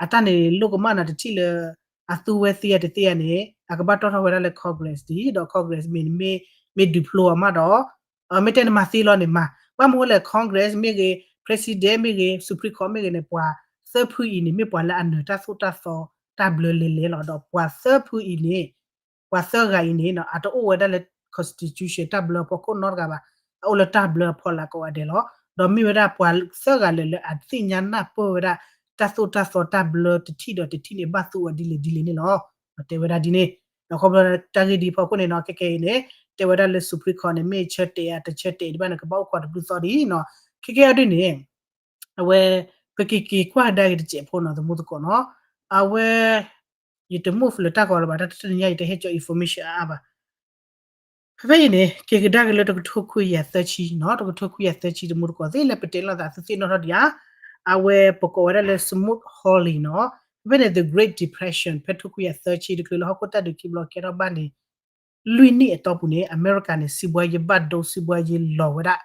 အတၢ်န့ၣ်လိၣ်ကမၣ်နၤတထံၣ်လၢ အသူဝဲသ့ဧါတသ့ဧါန့ၣ် အကဘၣ်တီၣ်ထီၣ်ဝဲဒၣ်လၢ Congress ဒ် ဒီး Congress မ့ၢ် မ့ၢ် မ့ၢ်ဒုးဖျိအီၤမးဒီး မ့ၢ်တဲနမၤသ့လီၤန့ၣ်မၤ ဘၣ်မနုၤလဲၣ် Congress မ့ၢ်ဂ့ၤ President မ့ၢ်ဂ့ၤ Supreme Court မ့ၢ်ဂ့ၤန့ၣ် ပှၤသၢဖုအံၤန့ၣ် မ့ၢ်ပှၤလၢအနၢၤတၢ်သိၣ်တၢ်သီတၢ်ဘျၢလဲၤလဲၤလီၤ. ဒီးပှၤသၢဖုအံၤန့ၣ် ပှၤသၢဂၤအံၤန့ၣ် အတအိၣ်ဝဲဒၣ်လၢ constitution တၢ်ဘျၢအဖီခိၣ်နီတဂၤဘၣ်. အအိၣ်လၢတၢ်ဘျၢအဖီလာ်ကိးဂၤဒဲးလီၤ. ဒီးမ့ၢ်ဝဲဒၣ်ပှၤသၢဂၤလၢာ်လၢအသ့ၣ်ညါနၢ်ပၢၢ်ဝဲဒၣ် တၢ်သိၣ်တၢ်သီတၢ်ဘျၢတထံၣ်ဒီးတထံၣ်န့ၣ် ဘၣ်သူအီၤဒ်လဲၣ်ဒ်လဲၣ်န့ၣ်လီၤ. တဲဝဲဒၣ်ဒ်န့ၣ် ဒီးခီဖျိတၢ်ဂ့ၢ်ဒ်အဖီခိၣ်န့ၣ်နီၤ ခဲကဲအံၤန့ၣ် တဲဝဲဒၣ်လၢ Supreme Court န့ၣ် မ့ၢ်ဆၢတဲာ်ဧါ တဆၢတဲာ်ဒံးဘၣ်န့ၣ် ကဘၣ်အိၣ်ခိးတဘျုးသီဒ်နီၤ. ခဲကဲအံၤဒ်န့ၣ် အဝဲ ပကက့ၤကွၢ်ကဒါက့ၤတစဲးဖိနီၤ သမူသကိးနီၤ. အဝဲ ယတ move လၢတၢ်ဂီၤလၢၤဘၣ် တၢ်တနံၤညါ ယတဟဲကၠီ information အါအါဘၣ်. ဖဲဖဲအံၤန့ၣ် က့ၤကဒါက့ၤလၢတကထိခွံကယၤသၢဆံနီၤ တကထိခွံကယၤသၢဆံ သမူသကိးသ့ၣ်လၢပတဲလိာ်သးသုသ့ၣ်နီၣ်ထီၣ်ဒံးဧါ. အဝဲပကိးဝဲဒၣ်လၢ Smoot Hawley နီၤ. ဖဲဖဲန့ၣ် the Great Depression ဖဲတကထိခွံကယၤသၢဆံ တချုးလၢဟီၣ်ခိၣ်တၢ်ဒုးခံဘျီကဲထီၣ်ဘၣ်န့ၣ် လွံၢ်နံၣ်အတီၢ်ပူၤန့ၣ် အမဲရကၤန့ၣ် စံးဘှါယံၤဘၣ်ဒိ စံးဘှါယံၤလီၤဝဲဒၣ်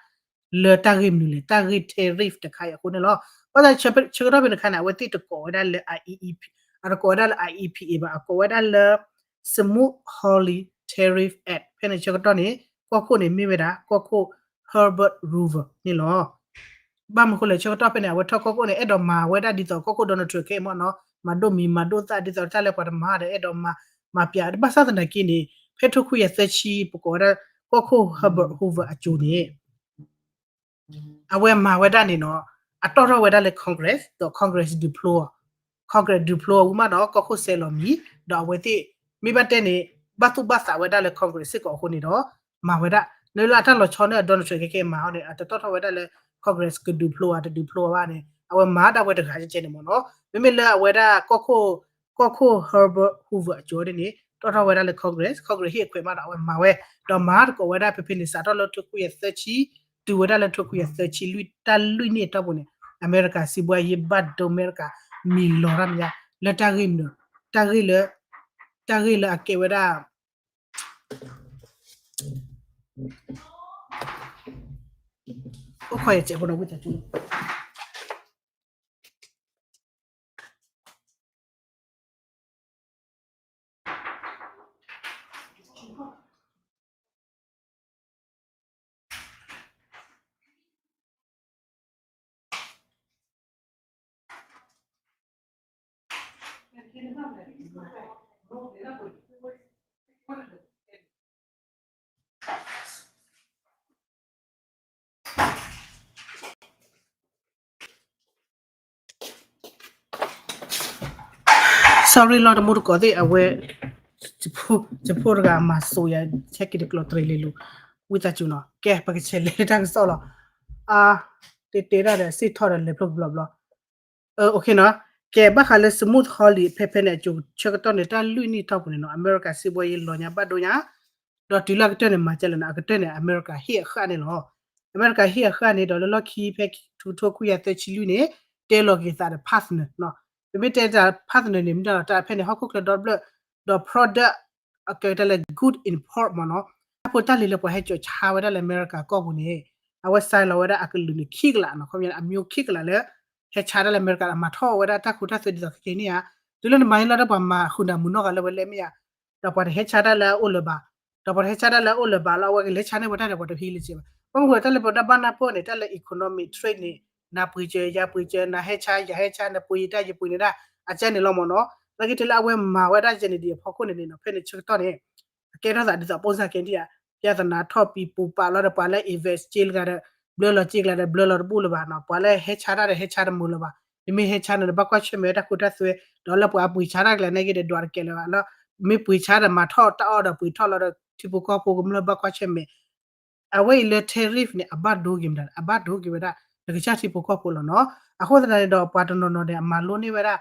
လၢတၢ်ဂ့ၢ်မနုၤလဲၣ် တၢ်ဂ့ၢ် tariff တခါအံၤအဃိန့ၣ်လီၤ. ဘၣ်ဆၣ်ဆၢကတီၢ်ဖဲန့ၣ်အခါန့ၣ် အဝဲသ့ၣ်တကိးဝဲဒၣ်လၢ IEEP အတကိးဝဲဒၣ်လၢ IEPA ဘၣ် အကိးဝဲဒၣ်လၢ Smoot Hawley Tariff Act ဖဲန့ၣ်ဆၢကတီၢ်န့ၣ် ကီၢ်ခိၣ်န့ၣ်မ့ၢ်ဝဲဒၣ် ကီၢ်ခိၣ် Herbert Hoover န့ၣ်လီၤ. ဘၣ်မနုၤဃိလဲၣ် ဆၢကတီၢ်ဖဲန့ၣ် အဝဲထီၣ်ကီၢ်ခိၣ်န့ၣ် အဲၣ်ဒိးမၤဝဲဒၣ်ဒ်သိးကီၢ်ခိၣ် Donald Trump ခဲအံၤမ့ၢ်နီၤ မၤဒိၣ်မံၤမၤဒိၣ်သၣ်ဒ်သိးတၢ်လၢပှၤတမၤဒီးအဲၣ်ဒိးမၤ မၤပျး ဘၣ်ဆၣ်သနာ်က့န့ၣ် ဖဲတကထိခွံကယၤသၢဆံ ပကိးဝဲဒၣ် ကီၢ်ခိၣ် Herbert Hoover အစိၤန့ၣ် အဝဲမၤဝဲဒၣ်န့ၣ်နီၤ အတီၣ်ထီၣ်ဝဲဒၣ်လၢ Congress ဒီး Congress ဒုးဖျိအီၤ Congress ဒုးဖျိအီၤဝံၤမးဒီး ကီၢ်ခိၣ်စဲးလီၤမံၤ ဒီးအဝဲသ့ၣ် မ့ၢ်ဘၣ်တဲန့ၣ် ဘၣ်သူၣ်ဘၣ်သးဝဲဒၣ်လၢ Congress စ့ၢ်ကီးအဃိန့ၣ်ဒီး မၤဝဲဒၣ် လၢလၢအတၢ်လီၤဆီန့ၣ် Donald Trump ခဲကဲမၤအီၤန့ၣ် အတတီၣ်ထီၣ်ဝဲဒၣ်လၢ Congress ကဒုးဖျိဧါ တဒုးဖျိဧါဘၣ်န့ၣ် အဝဲမၤဒၣ်ဝဲတဂၤကဲန့ၣ်မ့ၢ်နီၤ မ့မ့ၢ်လၢအဝဲဒၣ် ကီၢ်ခိၣ် ကီၢ်ခိၣ် Herbert Hoover အစိၤဒ်န့ၣ် တီၣ်ထီၣ်ဝဲဒၣ်လၢ Congress Congress ဟ့ၣ်အခွဲးမးဒီးအဝဲမၤဝဲ ဒီးမၤတကိးဝဲဒၣ်ဖဲဖဲန့ၣ် စးထီၣ်လၢတကထိခွံကယၤသၢဆံ တုၤဝဲဒၣ်လၢတကထိခွံကယၤသၢဆံလွံၢ် တၢ်လွံၢ်နံၣ်အတီၢ်ပူၤန့ၣ် အမဲရကၤစံးဘှါယံၤဘၣ်ဒိ အမဲရကၤ မံၤလီၤတၢ်မံၤ လၢတၢ်ဂ့ၢ်မနုၤ တၢ်ဂ့ၢ်လၢ တၢ်ဂ့ၢ်လၢအကဲဝဲဒၣ် အိၣ်ခိးယစဲးဖိနီၤဝံသးစူၤ sorry လီၤ တမူတကိးသ့ၣ် အဝဲ ယဖိတဂၤအမၤစိးယၤ ဆဲက့ၤတကျိးတရံးလံလိၤ ဝံသးစူၤနီၤ ကဲ ပကဆဲးလဲၤလၢတၢ်ကစီၣ်လီၤ အ တဲတဲဒၣ်ဒီး စ့ၢ်ထီၣ်ဒီးလဲၤဖျိကဘျီဘျီ ကဲ ဘၣ်ဃးလၢ Smoot Hawley ဖဲဖဲန့ၣ် အစိၤဆၢကတီၢ်န့ၣ် တၢ်လွံၢ်နံၣ်တီၢ်ပူၤန့ၣ်နီၤ အမဲရကၤစံးဘှါယံၤလီၤညါဘၣ်ဒိညါ ဒီးတုၤလၢအကတၢၢ်န့ၣ် မၤကဲလဲၣ်နီၤ အကတၢၢ်န့ၣ် အမဲရကၤဟ့ၣ်အဃၣ်န့ၣ်လီၤ အမဲရကၤဟ့ၣ်အဃၣ်န့ၣ်ဒီးလၢလီၢ်ခံဖဲတကထိခွံကယၤသၢဆံလွံၢ်န့ၣ် တဲလီၤက့ၤသးဒီး partner နီၤ ပမ့ၢ်တဲတၢ် partner န့ၣ် မ့ၢ်ဒၣ်လီၤတၢ်ဖဲန့ၣ် ဟီၣ်ခိၣ်ချၢဒီတဖျၢၣ် ဒီး product အကဲတၢ်လၢ good import မ့ၢ်နီၤ တၢ်ဖိတၢ်လံၤလၢပှၤဟဲစိာ်ဆါဝဲဒၣ်လၢအမဲရကၤကီၢ်ပူၤန့ၣ် အဝဲ sign လီၤဝဲဒၣ်အကလုာ်န့ၣ်ခံကလးနီၤ ခီပညီအမျိုးခံကလးလၢ ဟဲဆါတၢ်လၢအမဲရကၤ မၤထီၣ်ဝဲဒၣ်တၢ်ခိတၢ်သွဲဒ်သိးခဲကနံၣ်ဧါ တုၤလၢနမၤန့ၣ်လီၤဒီးပှၤမၤဃုာ်နၤမုာ်နီၢ်ဂၤလၢဝဲလဲၣ်မ့ၢ်ဧါ ဒီးပှၤတဟဲဆါတၢ်လၢအအိၣ်လၢၤဘၣ် ဒီးပှၤတဟဲဆါတၢ်လၢအအိၣ်လၢၤဘၣ်လီၤ အဝဲကလဲၤဆါန့ၢ်ပှၤတၢ်ဒီးပှၤတဟံးလၢၤဘၣ် ဘၣ်မနုၤဃိတၢ်လၢပဝဲဒၣ်ဘၣ်နၢ်ပၢၢ်န့ၣ် တၢ်လၢ economic trade န့ၣ် နၤပှ့ၤစၢၤ ယၤပှ့ၤစၢၤ နၤဟဲဆါ ယၤဟဲဆါ နပှ့ၤယတၢ်ယပှ့ၤနၤတၢ် အကဲန့ၣ်လီၤမ့ၢ်နီၤ နာ်က့တုၤလၢအဝဲမၤဝဲဒၣ်ယဲန့ၣ်ဒ်အဖီခိၣ်န့ၣ်န့ၣ်နီၤ ဖဲန့ၣ်ဆၢကတီၢ်န့ၣ် အကဲထီၣ်သးဒ်သိး ပုံစံ ခဲကနံၣ်ဧါ ပြဿနာထီၣ်ပံၤပူၤပာ်လီၤဒီးပှၤလၢ invest က့လၢဂၤဒီး ဘျၢလီၤက့လၢဂၤဒီး ဘျၢလီၤတဘူၣ်လၢၤဘၣ်နီၤ ပှၤလၢဟဲဆါတၢ်ဒီးဟဲဆါတမုာ်လၢၤဘၣ် နမ့ၢ်ဟဲဆါန့ၣ်ဒီးဘၣ်ကွၢ်ဆၢၣ်မဲာ်ဝဲတၢ်ခိတၢ်သွဲ ဒီးလၢပှၤပှ့ၤဆါတၢ်ကလဲာ်န့ၣ်က့ဒီးဒွးတကဲလၢၤဘၣ်လီၤ မ့ၢ်ပှ့ၤဆါဒီးမၤထီၣ်တၢ်အီၣ်ဒီးပှ့ၤထီၣ်လီၤဒီး ထံဖိကီၢ်ဖိကမျၢၢ်ဘၣ်ကွၢ်ဆၢၣ်မဲာ် အဝဲအံၤလၢ tariff န့ၣ် အဘၣ်ဒိက့ၤမတၤ အဘၣ်ဒိက့ၤဝဲဒၣ် နကစၢ်ထံဖိကီၢ်ဖိလီၤနီၤ အဃိသတးန့ၣ်ဒီးပှၤတနီၤနီၤန့ၣ် အမၤလိန့ၢ်ဝဲဒၣ်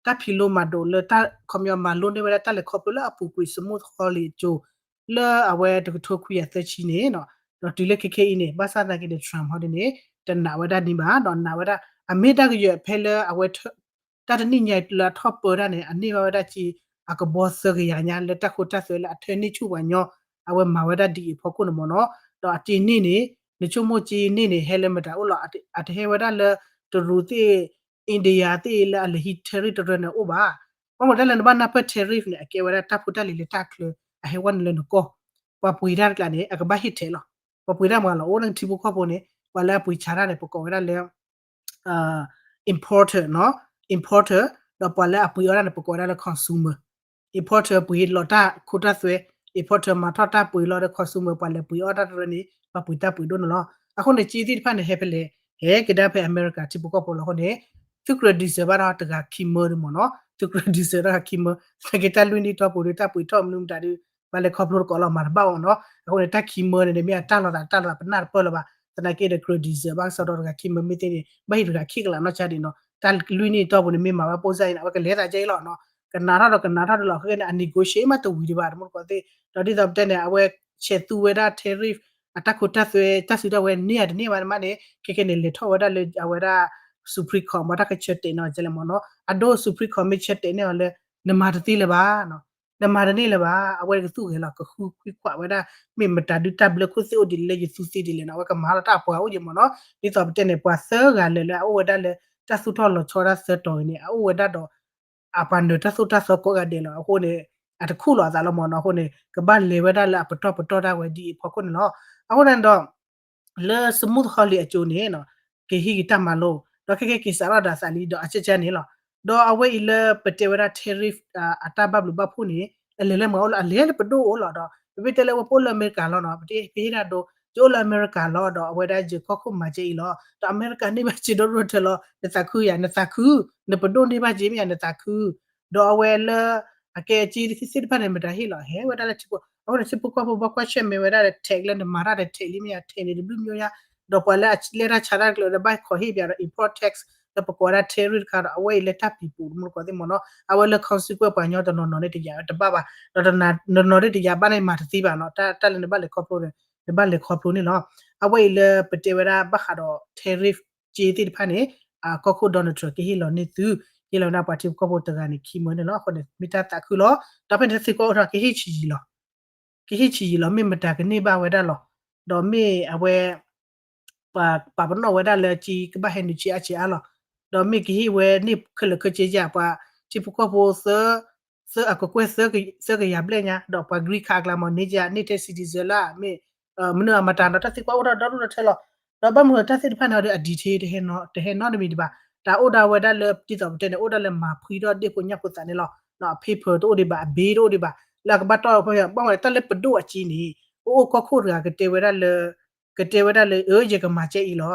တၢ်ဖံးလိမၤဒိးလၢတၢ် ခီပညီမၤလိန့ၢ်ဝဲဒၣ်တၢ်လဲၤခီဖျိလၢအပူၤကွံာ် Smoot Hawley အစိၤ လၢအဝဲတကထိခွံကယၤသၢဆံန့ၣ်နီၤ ဒီးတုၤလၢခဲခဲအံၤန့ၣ် ဘၣ်ဆၣ်သနာ်က့ဒီး Trump ဟီဒ်န့ၣ် တနာ်ဝဲဒၣ်န့ၣ်ဘၣ် ဒီးနာ်ဝဲဒၣ် အမ့ၢ်တၢ်ကယၢၤဖဲလၢအဝဲ တၢ်တနံၣ်ညါလၢအထီၣ်ပၢတၢ်န့ၣ် အန့ၢ်ဘၣ်ဝဲဒၣ်က့ အကဘီသၢကယၤညါလၢတၢ်ခိတၢ်သွဲလၢအထၢန့ၢ်ဆူၣ်ပှၤညီ အဝဲမၤဝဲဒၣ်ဒ်အံၤအဖီခိၣ်န့ၣ်မ့ၢ်နီၤ ဒီးအက့န့ၢ်န့ၣ် နဆိကမိၣ်က့န့ၢ်န့ၣ် ဟဲလၢမတၤအိၣ်လီၤ အတဟဲဝဲဒၣ်လၢတရူးသ့ၣ် India သ့ၣ်လၢအလဲၤဟံး tariff တရၢန့ၣ်အိၣ်ဘၣ် ဘၣ်မနုၤတၢ်လၢနဘၣ်နၢ်ပၢၢ် tariff န့ၣ် အကဲဝဲဒၣ်တၢ်ဖိတၢ်လံၤလၢတၢ်ချၢ အဟဲဝဲနုာ်လၢနကီၢ်, ပှၤပှ့ၤတၢ်တကျါန့ၣ် အကဘၣ်ဟ့ၣ်ထဲးလီၤ. ပှၤပှ့ၤတၢ်မၤလီၤ အိၣ်လၢနထံဖိကီၢ်ဖိန့ၣ် ပှၤလၢအပှ့ၤဆါတၢ်န့ၣ် ပကိးဝဲဒၣ်လၢ importer နီၤ, importer ဒီးပှၤလၢအပှ့ၤအီၣ်တၢ်န့ၣ် ပကိးဝဲဒၣ်လၢ consumer. importer ပှ့ၤလီၤတၢ်ခိတၢ်သွဲ, importer မၤထီၣ်တၢ်ပှ့ၤလီၤဒီး consumer ပှၤလဲၤပှ့ၤအီၣ်တၢ်တရၢန့ၣ် ပှၤပှ့ၤတၢ်ပှ့ၤဒိၣ်န့ၣ်လီၤ. အဃိန့ၣ် က့သ့ၣ်တဖၣ်န့ၣ် ဟဲဖဲလဲၣ်, ဟဲကဒါဖဲအမဲရကၤထံဖိကီၢ်ဖိလီၤ. အဃိန့ၣ် သုကြၢး deserve ဘၣ်ဒီးတဂၤခံမၢန့ၣ်မ့ၢ်နီၤ, သုကြၢး deserve တဂၤခံမၢ, သနာ်က့တၢ်လွံၢ်နံၣ်တီၢ်ပူၤဒီး တၢ်ပှ့ၤထီၣ်မနုၤမတၤဒီး ဘၣ်လဲၤခီဖျိတကိးလီၤ မၤတဘၣ်အီၤနီၤ. အဃိန့ၣ် တၢ်ခံမၢန့ၣ်န့ၣ် မ့ၢ်အတၢ်လီၤသးတၢ်လီၤသးပနၢ်တပၢၢ်လၢၤဘၣ်. သနာ်က့ဒီး ကြၢး deserve ဘၣ်ကစီဒီတဂၤခံမၢမ့ၢ်သ့န့ၣ် ဘၣ်ဟံးတဂၤခံကလးနီၢ်ဆါဒံးနီၤ. တၢ်လွံၢ်နံၣ်တီၢ်ပူၤန့ၣ် မ့ၢ်မၤဘၣ်ပိၢ်စၢ်အံၤန့ၣ် အဝဲကလဲၤသးကဲအံၤလီၤနီၤ. ကနၣ်ထီၣ်ဒီးကနၣ်ထီၣ်ဒံးလီၤ. ခဲကနံၣ်န့ၣ် အ negotiate မးတဝံၤဒံးဘၣ် တမူတကိးသ့ၣ်. ဒီးဒ်သိးပတဲန့ၣ် အဝဲဆဲးသူဝဲဒၣ် tariff အတၢ်ခိတၢ်သွဲ တၢ်စုတၢ်ဝဲန့ၢ်ဧါတန့ၢ်ဘၣ်န့ၣ်မးန့ၣ် ခဲကနံၣ်န့ၣ် လဲၤထီၣ်ဝဲဒၣ်လၢအဝဲဒၣ် Supreme Court မ့ၢ်တၢ်ကဆၢတဲာ်န့ၢ်အီၤကလဲၣ်မ့ၢ်နီၤ. အဒိ Supreme Court မ့ၢ်ဆၢတဲာ်န့ၢ်အီၤလၢ နမၤတသ့လၢၤဘၣ်နီၤ, နမၤတန့ၢ်လၢၤဘၣ်. အဝဲကသူၣ်ဂဲၤလီၤ ကဃုခွံခွးဝဲဒၣ် မ့ၢ်မတၤဒုးတၢ်ဘျၢခိၣ်သ့ၣ်အိၣ်ဒ်လဲၣ် ယသူသ့ဒ်လဲၣ်နီၤ အဝဲကမၤလီၤတၢ်အပှၤအိၣ်ယံၤမ့ၢ်နီၤ. ဒ်သိးပတဲန့ၣ် ပှၤသၢဂၤလၢာ်လၢအအိၣ်ဝဲဒၣ်လၢ တၢ်သူၣ်ထီၣ်လီၤဆီတၢ်သၢတီၤအံၤန့ၣ် အအိၣ်ဝဲဒၣ်ဒီး အပှၤနၢၤတၢ်သိၣ်တၢ်သီကိးဂၤဒဲးလီၤ. အဃိန့ၣ် အတခူၣ်လီၤအသးလီၤမ့ၢ်နီၤ. အဃိန့ၣ် ကဘၣ်လဲၤဝဲဒၣ်လၢအပတီၢ်ပတီၢ်ဒၣ်ဝဲဒ်အံၤအဖီခိၣ်န့ၣ်လီၤ. အဃိန့ၣ်ဒီး လၢ smooth holiday အစိၤန့ၣ် ကဟံးက့ၤတၢ်မၤလိ ဒီးခဲကဲက့ၤစးထီၣ်ဒၣ်သးလံဒီးအကၢ်ကၢ်န့ၣ်လီၤ. ဒီးအဝဲအံၤလၢပတဲဝဲဒၣ် tariff အတၢ်ဘၣ်ဘျုးဘၣ်ဖှိၣ်န့ၣ် အလဲၤလၢမၤအိၣ်လၢအလဲၤလၢပဒိၣ်အိၣ်လီၤဒီး ပမ့ၢ်တဲလၢအဝဲပအိၣ်လၢအမဲရကၤလီၤနီၤ ပတဟ့ၣ်တၢ်ဒိ ယအိၣ်လၢအမဲရကၤလီၤဒီးအဝဲဒၣ်ယကီၢ်ခိၣ်မၤကဲအံၤလီၤ ဒီးအမဲရကၤန့ၢ်ဘၣ်စ့ဒီဒိၣ်ထၢလီၤ နသးခုယၤ နသးခု နပဒိၣ်န့ၢ်ဘၣ်စ့မ့ၢ်ယၤ နသးခု ဒီးအဝဲလၢ အကဲအက့သ့ၣ်တဖၣ်န့ၣ် မတၤဟ့ၣ်လီၤ ဟဲဝဲဒၣ်လၢထံဖိ အဃိန့ၣ် ထံဖိကီၢ်ဖိဘၣ်ကွၢ်ဆၢၣ်မဲာ်ဝဲဒၣ်လၢ tax လၢနမၤတၢ်ဒီး tax လံမ့ၢ်ယၤ tax န့ၣ်တဘျုးမံၤယါ ဒီးပှၤလၢအလဲၤတၢ်ဆါတၢ်ကျၢၤဒီးဘၣ်ခိးဟ့ၣ်ပှၤဒီး import tax လၢပကိးဝဲဒၣ် tariff တခါဒီး အဝဲအံၤလၢတၢ်ပံၤပူၤတမူတကိးသ့ၣ်မ့ၢ်နီၤ အဝဲလၢ consequence ပှၤကညီတနီၤနီၤန့ၣ်တယာ်တဘၣ်ဘၣ် ဒီးတနီၤနီၤန့ၣ်တယာ်ဘၣ်န့ၣ်မၤတသ့ဘၣ်နီၤ တၢ်လၢနဘၣ်လဲၤခီဖျိန့ၣ် နဘၣ်လဲၤခီဖျိန့ၣ်လီၤ အဝဲအံၤလၢပတဲဝဲဒၣ်ဘၣ်ဃးဒီး tariff က့သ့ၣ်တဖၣ်န့ၣ် အကီၢ်ခိၣ် Donald Trump ကဟ့ၣ်လီၤန့ၢ်သု ဟ့ၣ်လီၤန့ၢ်ပှၤထံဖိကီၢ်ဖိတဂၤန့ၣ် ခံမၢန့ၣ်လီၤ အဃိန့ၣ် မ့ၢ်တၢ်သးခုလီၤ ဒီးဖဲန့ၣ်တၢ်သံကွၢ်အိၣ်ထီၣ် ကဟ့ၣ်ဆံးယံာ်လီၤ ကဟ့ၣ်ဆံးယံာ်လီၤ မ့ၢ်မတၤကန့ၢ်ဘၣ်ဝဲဒၣ်လီၤ ဒီးမ့ၢ်အဝဲ ပှၤပာ်ပနီၣ်ဝဲဒၣ်လၢက့ကဘၣ်ဟဲနုာ်ဆံးအါဆံးအါလီၤ ဒီးမ့ၢ်ကဟ့ၣ်ဝဲန့ၢ်ခဲလၢာ်ခဲဆ့ယါ ပှၤထံဖိကီၢ်ဖိ သၢအကကွဲၢ် သၢကယၤဘျဲၣ်ညါ ဒီးပှၤ green card အကျါမ့ၢ်န့ၢ်က့ န့ၢ်ထဲ citizen လၢ မ့ၢ် မနုၤအမတၤနီၤ တၢ်သံကွၢ်အိၣ်ထီၣ်ဒီဒူၣ်ဒီထၢလီၤ ဒီးဘၣ်မနုၤတၢ်သ့ၣ်တဖၣ်န့ၣ်ဒီး အ detail တဟဲနီတမံၤဒံးဘၣ် တၢ်အိၣ်ဒၣ်ဝဲဒၣ်လၢ ဒ်သိးပတဲန့ၣ် အိၣ်ဒၣ်လၢမၤဖှံထီၣ်ဒ့ၣ်ဖိညၣ်ဖိသးန့ၣ်လီၤ အ paper တအိၣ်ဒံးဘၣ် အ bill တအိၣ်ဒံးဘၣ် လၢအကဘၣ်တီၢ်ဖဲ ဘၣ်ဝဲတၢ်လၢပဒိၣ်အက့န့ၣ် အိၣ်အိၣ်ကီၢ်ခိၣ်တဂၤကတဲဝဲဒၣ်လၢ ကတဲဝဲဒၣ်လၢ အၢ ယကမၤကဲအံၤလီၤ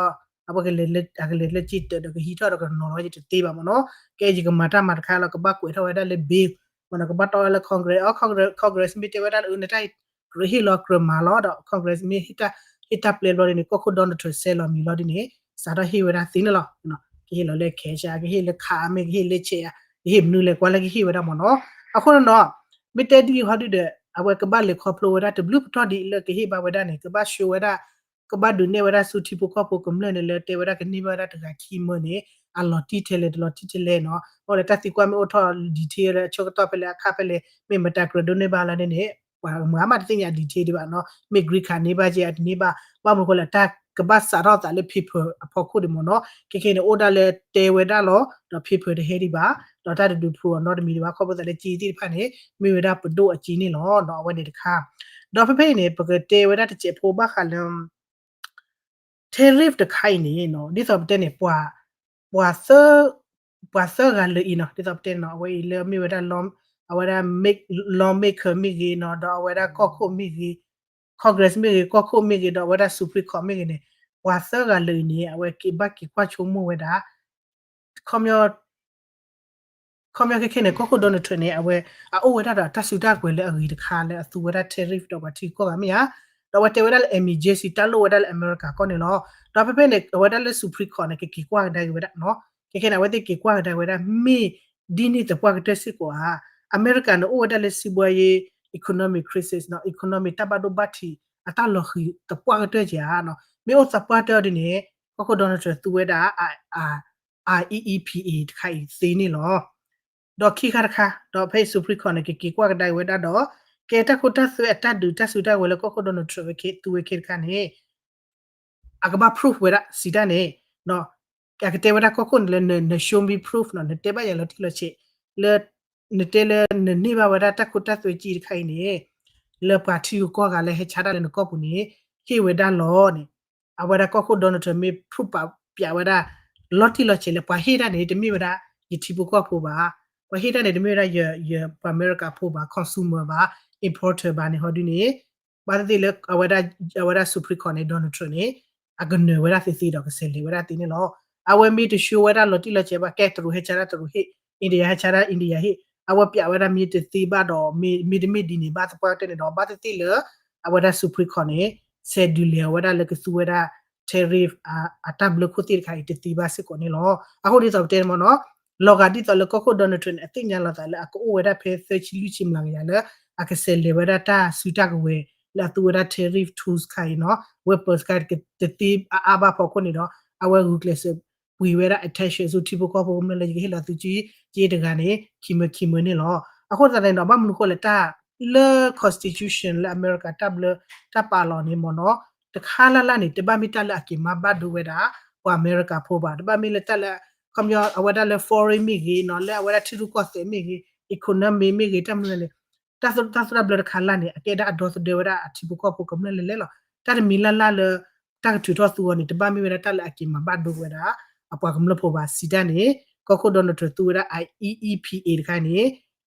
အဝဲကလဲၤလၢက့တၢးဒီးကဟံးထီၣ်ဒီးကနီၤလီၤယတသ့ဘၣ်မ့ၢ်နီၤ ကဲယကမၤတၢ်မၤတခါလီၤ ကဘၣ်ကွဲးထီၣ်ဝဲဒၣ်လၢ bill မ့ၢ်နီၤ ကဘၣ်တီၢ်ဝဲလၢ Congress အ Congress မ့ၢ်တဲဝဲဒၣ်လၢ အၢ နတၢ်အံၤ ကြၢးဟ့ၣ်လီၤကြၢးမၤလီၤဒီး Congress မ့ၢ်ဟ့ၣ်တၢ်ပျဲဘျီဒ်န့ၣ် ကီၢ်ခိၣ် Donald Trump ဆဲးလီၤမံၤလီၤဒ်န့ၣ် စးထီၣ်ဟ့ၣ်ဝဲဒၣ်သ့န့ၣ်လီၤ ကဟ့ၣ်လီၤလၢ cash ကဟ့ၣ်လၢ card မ့ၢ်ကဟ့ၣ်လၢ check ကဟ့ၣ်မနုၤလဲၣ်ကွၢ်လၢကဟ့ၣ်ဝဲဒၣ်မ့ၢ်နီၤ အဃိန့ၣ်ဒီး မ့ၢ်တဲဒ်အံၤဟီဒုဒီး အဝဲကဘၣ်လဲၤခီဖျိဝဲဒၣ်တဘျုးပတီၢ်ဒ်လၢကဟ့ၣ်ဘၣ်ဝဲဒၣ်န့ၣ် ကဘၣ် show ဝဲဒၣ် ကဘၣ်ဒုးနဲၣ်ဝဲဒၣ်ဆူထံဖိကီၢ်ဖိကမျၢၢ်န့ၣ် လၢတဲဝဲဒၣ်ကန့ၢ်ဘၣ်ဝဲဒၣ်တဂၤခံမၢန့ၣ် အလီၤတံၢ်ထဲလဲၣ်တလီၤတံၢ်ထဲလဲၣ်နီၤ အဃိန့ၣ်တၢ်သံကွၢ်မ့ၢ်အိၣ်ထီၣ် detail လၢအဆၢကတီၢ်ဖဲလဲၣ်အခါဖဲလဲၣ် မ့ၢ်မတၤကြၢးဒိးန့ၢ်ဘၣ်လီၤန့ၣ်န့ၣ် ပှၤမၤမးတသ့ၣ်ညါ detail ဒံးဘၣ်နီၤ မ့ၢ် green card န့ၢ်ဘၣ်က့ အတန့ၢ်ဘၣ် ဘၣ်မနုၤဃိလဲၣ် တၢ်ကဘၣ်စးထီၣ်သးလၢ paper အဖီခိၣ်ဒံးမ့ၢ်နီၤ ခဲခဲန့ၣ် အိၣ်ဒၣ်လၢတဲဝဲဒၣ်လီၤ ဒီး paper တဟဲဒံးဘၣ် ဒီးတၢ်တဒုးဖျိအီၤနီတမံၤဒံးဘၣ် ခီဖျိသးလၢက့သ့ၣ်တဖၣ်န့ၣ် မ့ၢ်ဝဲဒၣ်ပဒိၣ်အက့န့ၣ်လီၤ အဝဲန့ၣ်တခါ ဒီးဖဲဖဲအံၤန့ၣ် ပကတဲဝဲဒၣ်တစဲးဖိဘၣ်ဃးလၢ tariff တခါအံၤန့ၣ်နီၤ ဒ်သိးပတဲန့ၣ် ပှၤ ပှၤသၢ ပှၤသၢဂၤလၢာ်အံၤနီၤ ဒ်သိးပတဲနီၤ အဝဲအံၤလၢမ့ၢ်ဝဲဒၣ် အဝဲဒၣ် make lawmaker မ့ၢ်ဂ့ၤနီၤ ဒီးအဝဲဒၣ်ကီၢ်ခိၣ်မ့ၢ်ဂ့ၤ Congress မ့ၢ်ဂ့ၤ ကီၢ်ခိၣ်မ့ၢ်ဂ့ၤ ဒီးအဝဲဒၣ် Supreme Court မ့ၢ်ဂ့ၤန့ၣ် ပှၤသၢဂၤလၢာ်အံၤန့ၣ် အဝဲက့ၤဘၣ်က့ၤကွၢ်ဆိကမိၣ်ဝဲဒၣ် ခီ ခီပညီခဲခဲန့ၣ် ကီၢ်ခိၣ် Donald Trump န့ၣ် အဝဲ အအိၣ်ဝဲဒၣ်ဒီးတၢ်စုတၢ်ကွဲၤလၢအဂ့ၤတခါလၢအသူဝဲဒၣ် tariff ဒီးပှၤထံကီၢ်ဂၤမ့ၢ်ဧါ, ဒီးအဝဲတဲဝဲဒၣ်လၢ emergency တၢ်လိၣ်ဝဲဒၣ်လၢအမဲရကၤကီၢ်န့ၣ်လီၤ. ဒီးဖဲဖဲန့ၣ် အဝဲဒၣ်လၢ Supreme Court န့ၣ် ကက့ၤကွၢ်ကဒါက့ၤဝဲဒၣ်နီၤ, ခဲခဲန့ၣ် အဝဲသ့ၣ်က့ၤကွၢ်ကဒါက့ၤဝဲဒၣ် မ့ၢ်ဒ်န့ၣ်သပှၢ်ကတၢၢ်စ့ၢ်ကီးဧါ, အမဲရကၤန့ၣ် အိၣ်ဝဲဒၣ်လၢ စီးပွားရေး economic crisis နီၤ, economy တၢ်ဘၣ်ဒိဘၣ်ထံး အတၢ်လီၤဃံၤသပှၢ်ကတၢၢ်က့ၤဧါနီၤ, မ့ၢ်အိၣ်သပှၢ်ကတၢၢ်ဒ်န့ၣ် ကီၢ်ခိၣ် Donald Trump သူဝဲဒၣ် IEEPA တခါအံၤသ့န့ၣ်လီၤ. ဒီးခံခါတခါ ဒီးဖဲအံၤ Supreme Court န့ၣ် ကက့ၤကွၢ်ကဒါက့ၤဝဲဒၣ်ဒီး ကဲတၢ်ခိတၢ်သွဲအတၢ်ဒုးတၢ်စုတၢ်ဝဲၤလၢကီၢ်ခိၣ် Donald Trump ဝဲသူဝဲခဲတခါန့ၣ် အကဘၣ် proof ဝဲဒၣ်စံးတၢ်န့ၣ် အကတဲဝဲဒၣ်ကီၢ်ခိၣ်န့ၣ်လၢ န show me proof နီၤ, နတဲဘၣ်ယၤလီၤတံၢ်လီၤဆဲး လၢ နတဲလၢနန့ၢ်ဘၣ်ဝဲဒၣ်တၢ်ခိတၢ်သွဲကၠံတခါအံၤန့ၣ် လၢပှၤထံဂုၤကီၢ်ဂၤလၢဟဲဆါတၢ်လၢနကီၢ်ပူၤန့ၣ် ဟ့ၣ်ဝဲဒၣ်လီၤန့ၣ် အဝဲဒၣ်ကီၢ်ခိၣ် Donald Trump မ့ၢ်ဖုၣ်ပာ်ပၠးဝဲဒၣ် လီၤတံၢ်လီၤဆဲးလၢပှၤဟ့ၣ်တၢ်န့ၣ် တမ့ၢ်ဝဲဒၣ် ယထံဖိကီၢ်ဖိဘၣ်, ပှၤဟ့ၣ်တၢ်န့ၣ် တမ့ၢ်ဝဲဒၣ်ယ ယပှၤအမဲရကၤဖိဘၣ်, consumer ဘၣ်, importer ဘၣ်န့ၣ်ဟီဒုန့ၣ် ဘၣ်သ့ၣ်သ့ၣ်လၢ အဝဲဒၣ် အဝဲဒၣ် Supreme Court န့ၣ် Donald Trump န့ၣ် အကနၢၤဝဲဒၣ်သ့သ့ဒီးကဆဲးလဲၤဝဲဒၣ်သ့န့ၣ်လီၤ. အဝဲမ့ၢ်တဆှၢဝဲဒၣ်လီၤတံၢ်လီၤဆဲးဘၣ် ကဲတရူးဟဲဆါတၢ်တရူးဟ့ၣ်, India ဟဲဆါတၢ် India ဟ့ၣ်, အဝဲပၠးဝဲဒၣ်မ့ၢ်တသ့ဘၣ်ဒီး မ့ၢ် မ့ၢ်တမ့ၢ်ဒ်န့ၣ်ဘၣ်သပှၢ်ကတၢၢ်န့ၣ်ဒီး ဘၣ်သ့ၣ်သ့ၣ်လၢ အဝဲဒၣ် Supreme Court န့ၣ် ဆဲးဒုးလဲၤအီၤဝဲဒၣ်လၢကသူဝဲဒၣ် tariff အတၢ်ဘျၢခိၣ်သ့ၣ်တခါအံၤတသ့ဘၣ်စ့ၢ်ကီးန့ၣ်လီၤ. အဃိဒ်သိးပတဲမ့ၢ်နီၤ လီၤဂာ်ဒ်သိးလၢကီၢ်ခိၣ် Donald Trump န့ၣ် အသ့ၣ်ညါလီၤသးလၢအကအိၣ်ဝဲဒၣ်ဖဲသၢဆံလွံၢ်ဆံမျးကယၤလၢ အကဆဲးလဲၤဝဲဒၣ်တၢ်စုတၢ်ကဝဲၤ လၢအသူဝဲဒၣ် tariff tools ခါအံၤနီၤ weapons ခါတသ့အါအါဘၣ်ဖီခိၣ်န့ၣ်ဒီး အဝဲဂုာ်ကျဲးစၢးပှ့ၤဝဲဒၣ် attention ဆူထံဖိကီၢ်ဖိကမျၢၢ်လၢယကဟ့ၣ်လီၤသုကၠံကၠံတဂၤန့ၣ် ခံမၢခံမၢန့ၣ်လီၤ. အဃိသတးန့ၣ်ဒီး ဘၣ်မနုၤဃိလဲၣ် တၢ်လၢ constitution လၢအမဲရကၤတၢ်ဘျၢ တၢ်ပာ်လီၤန့ၣ်မ့ၢ်နီၤ တခါလၢ်လၢ်န့ၣ် တဘၣ်မ့ၢ်တၢ်လၢအက့ၤမၤဘၣ်ဒိဝဲဒၣ် ပှၤအမဲရကၤဖိဘၣ်, တဘၣ်မ့ၢ်လၢတၢ်လၢ ခီပညီ အဝဲဒၣ်လၢ foreign မ့ၢ်ဂ့ၤနီၤ လၢအဝဲဒၣ်ထံရူၢ်ကီၢ်သဲးမ့ၢ်ဂ့ၤ economy မ့ၢ်ဂ့ၤ တၢ်မနုၤလဲၣ်န့ၣ် တၢ်သိၣ်တၢ်ဘျၢတခါလၢ်န့ၣ် အကဲဒၣ်အဒီသဒၢဝဲဒၣ်အထံဖိကီၢ်ဖိကမျၢၢ်လဲၣ်လဲၣ်လီၤ. တၢ်တမံၤလၢ်လၢ်လၢ တၢ်ကထုးထီၣ်သူအီၤန့ၣ် တဘၣ်မ့ၢ်ဝဲဒၣ်တၢ်လၢအက့ၤမၤဘၣ်ဒိဝဲဒၣ် အပှၤကမျၢၢ်ဖိဘၣ် စံးတၢ်န့ၣ် ကီၢ်ခိၣ် Donald Trump သူဝဲဒၣ် E E P A တခါန့ၣ်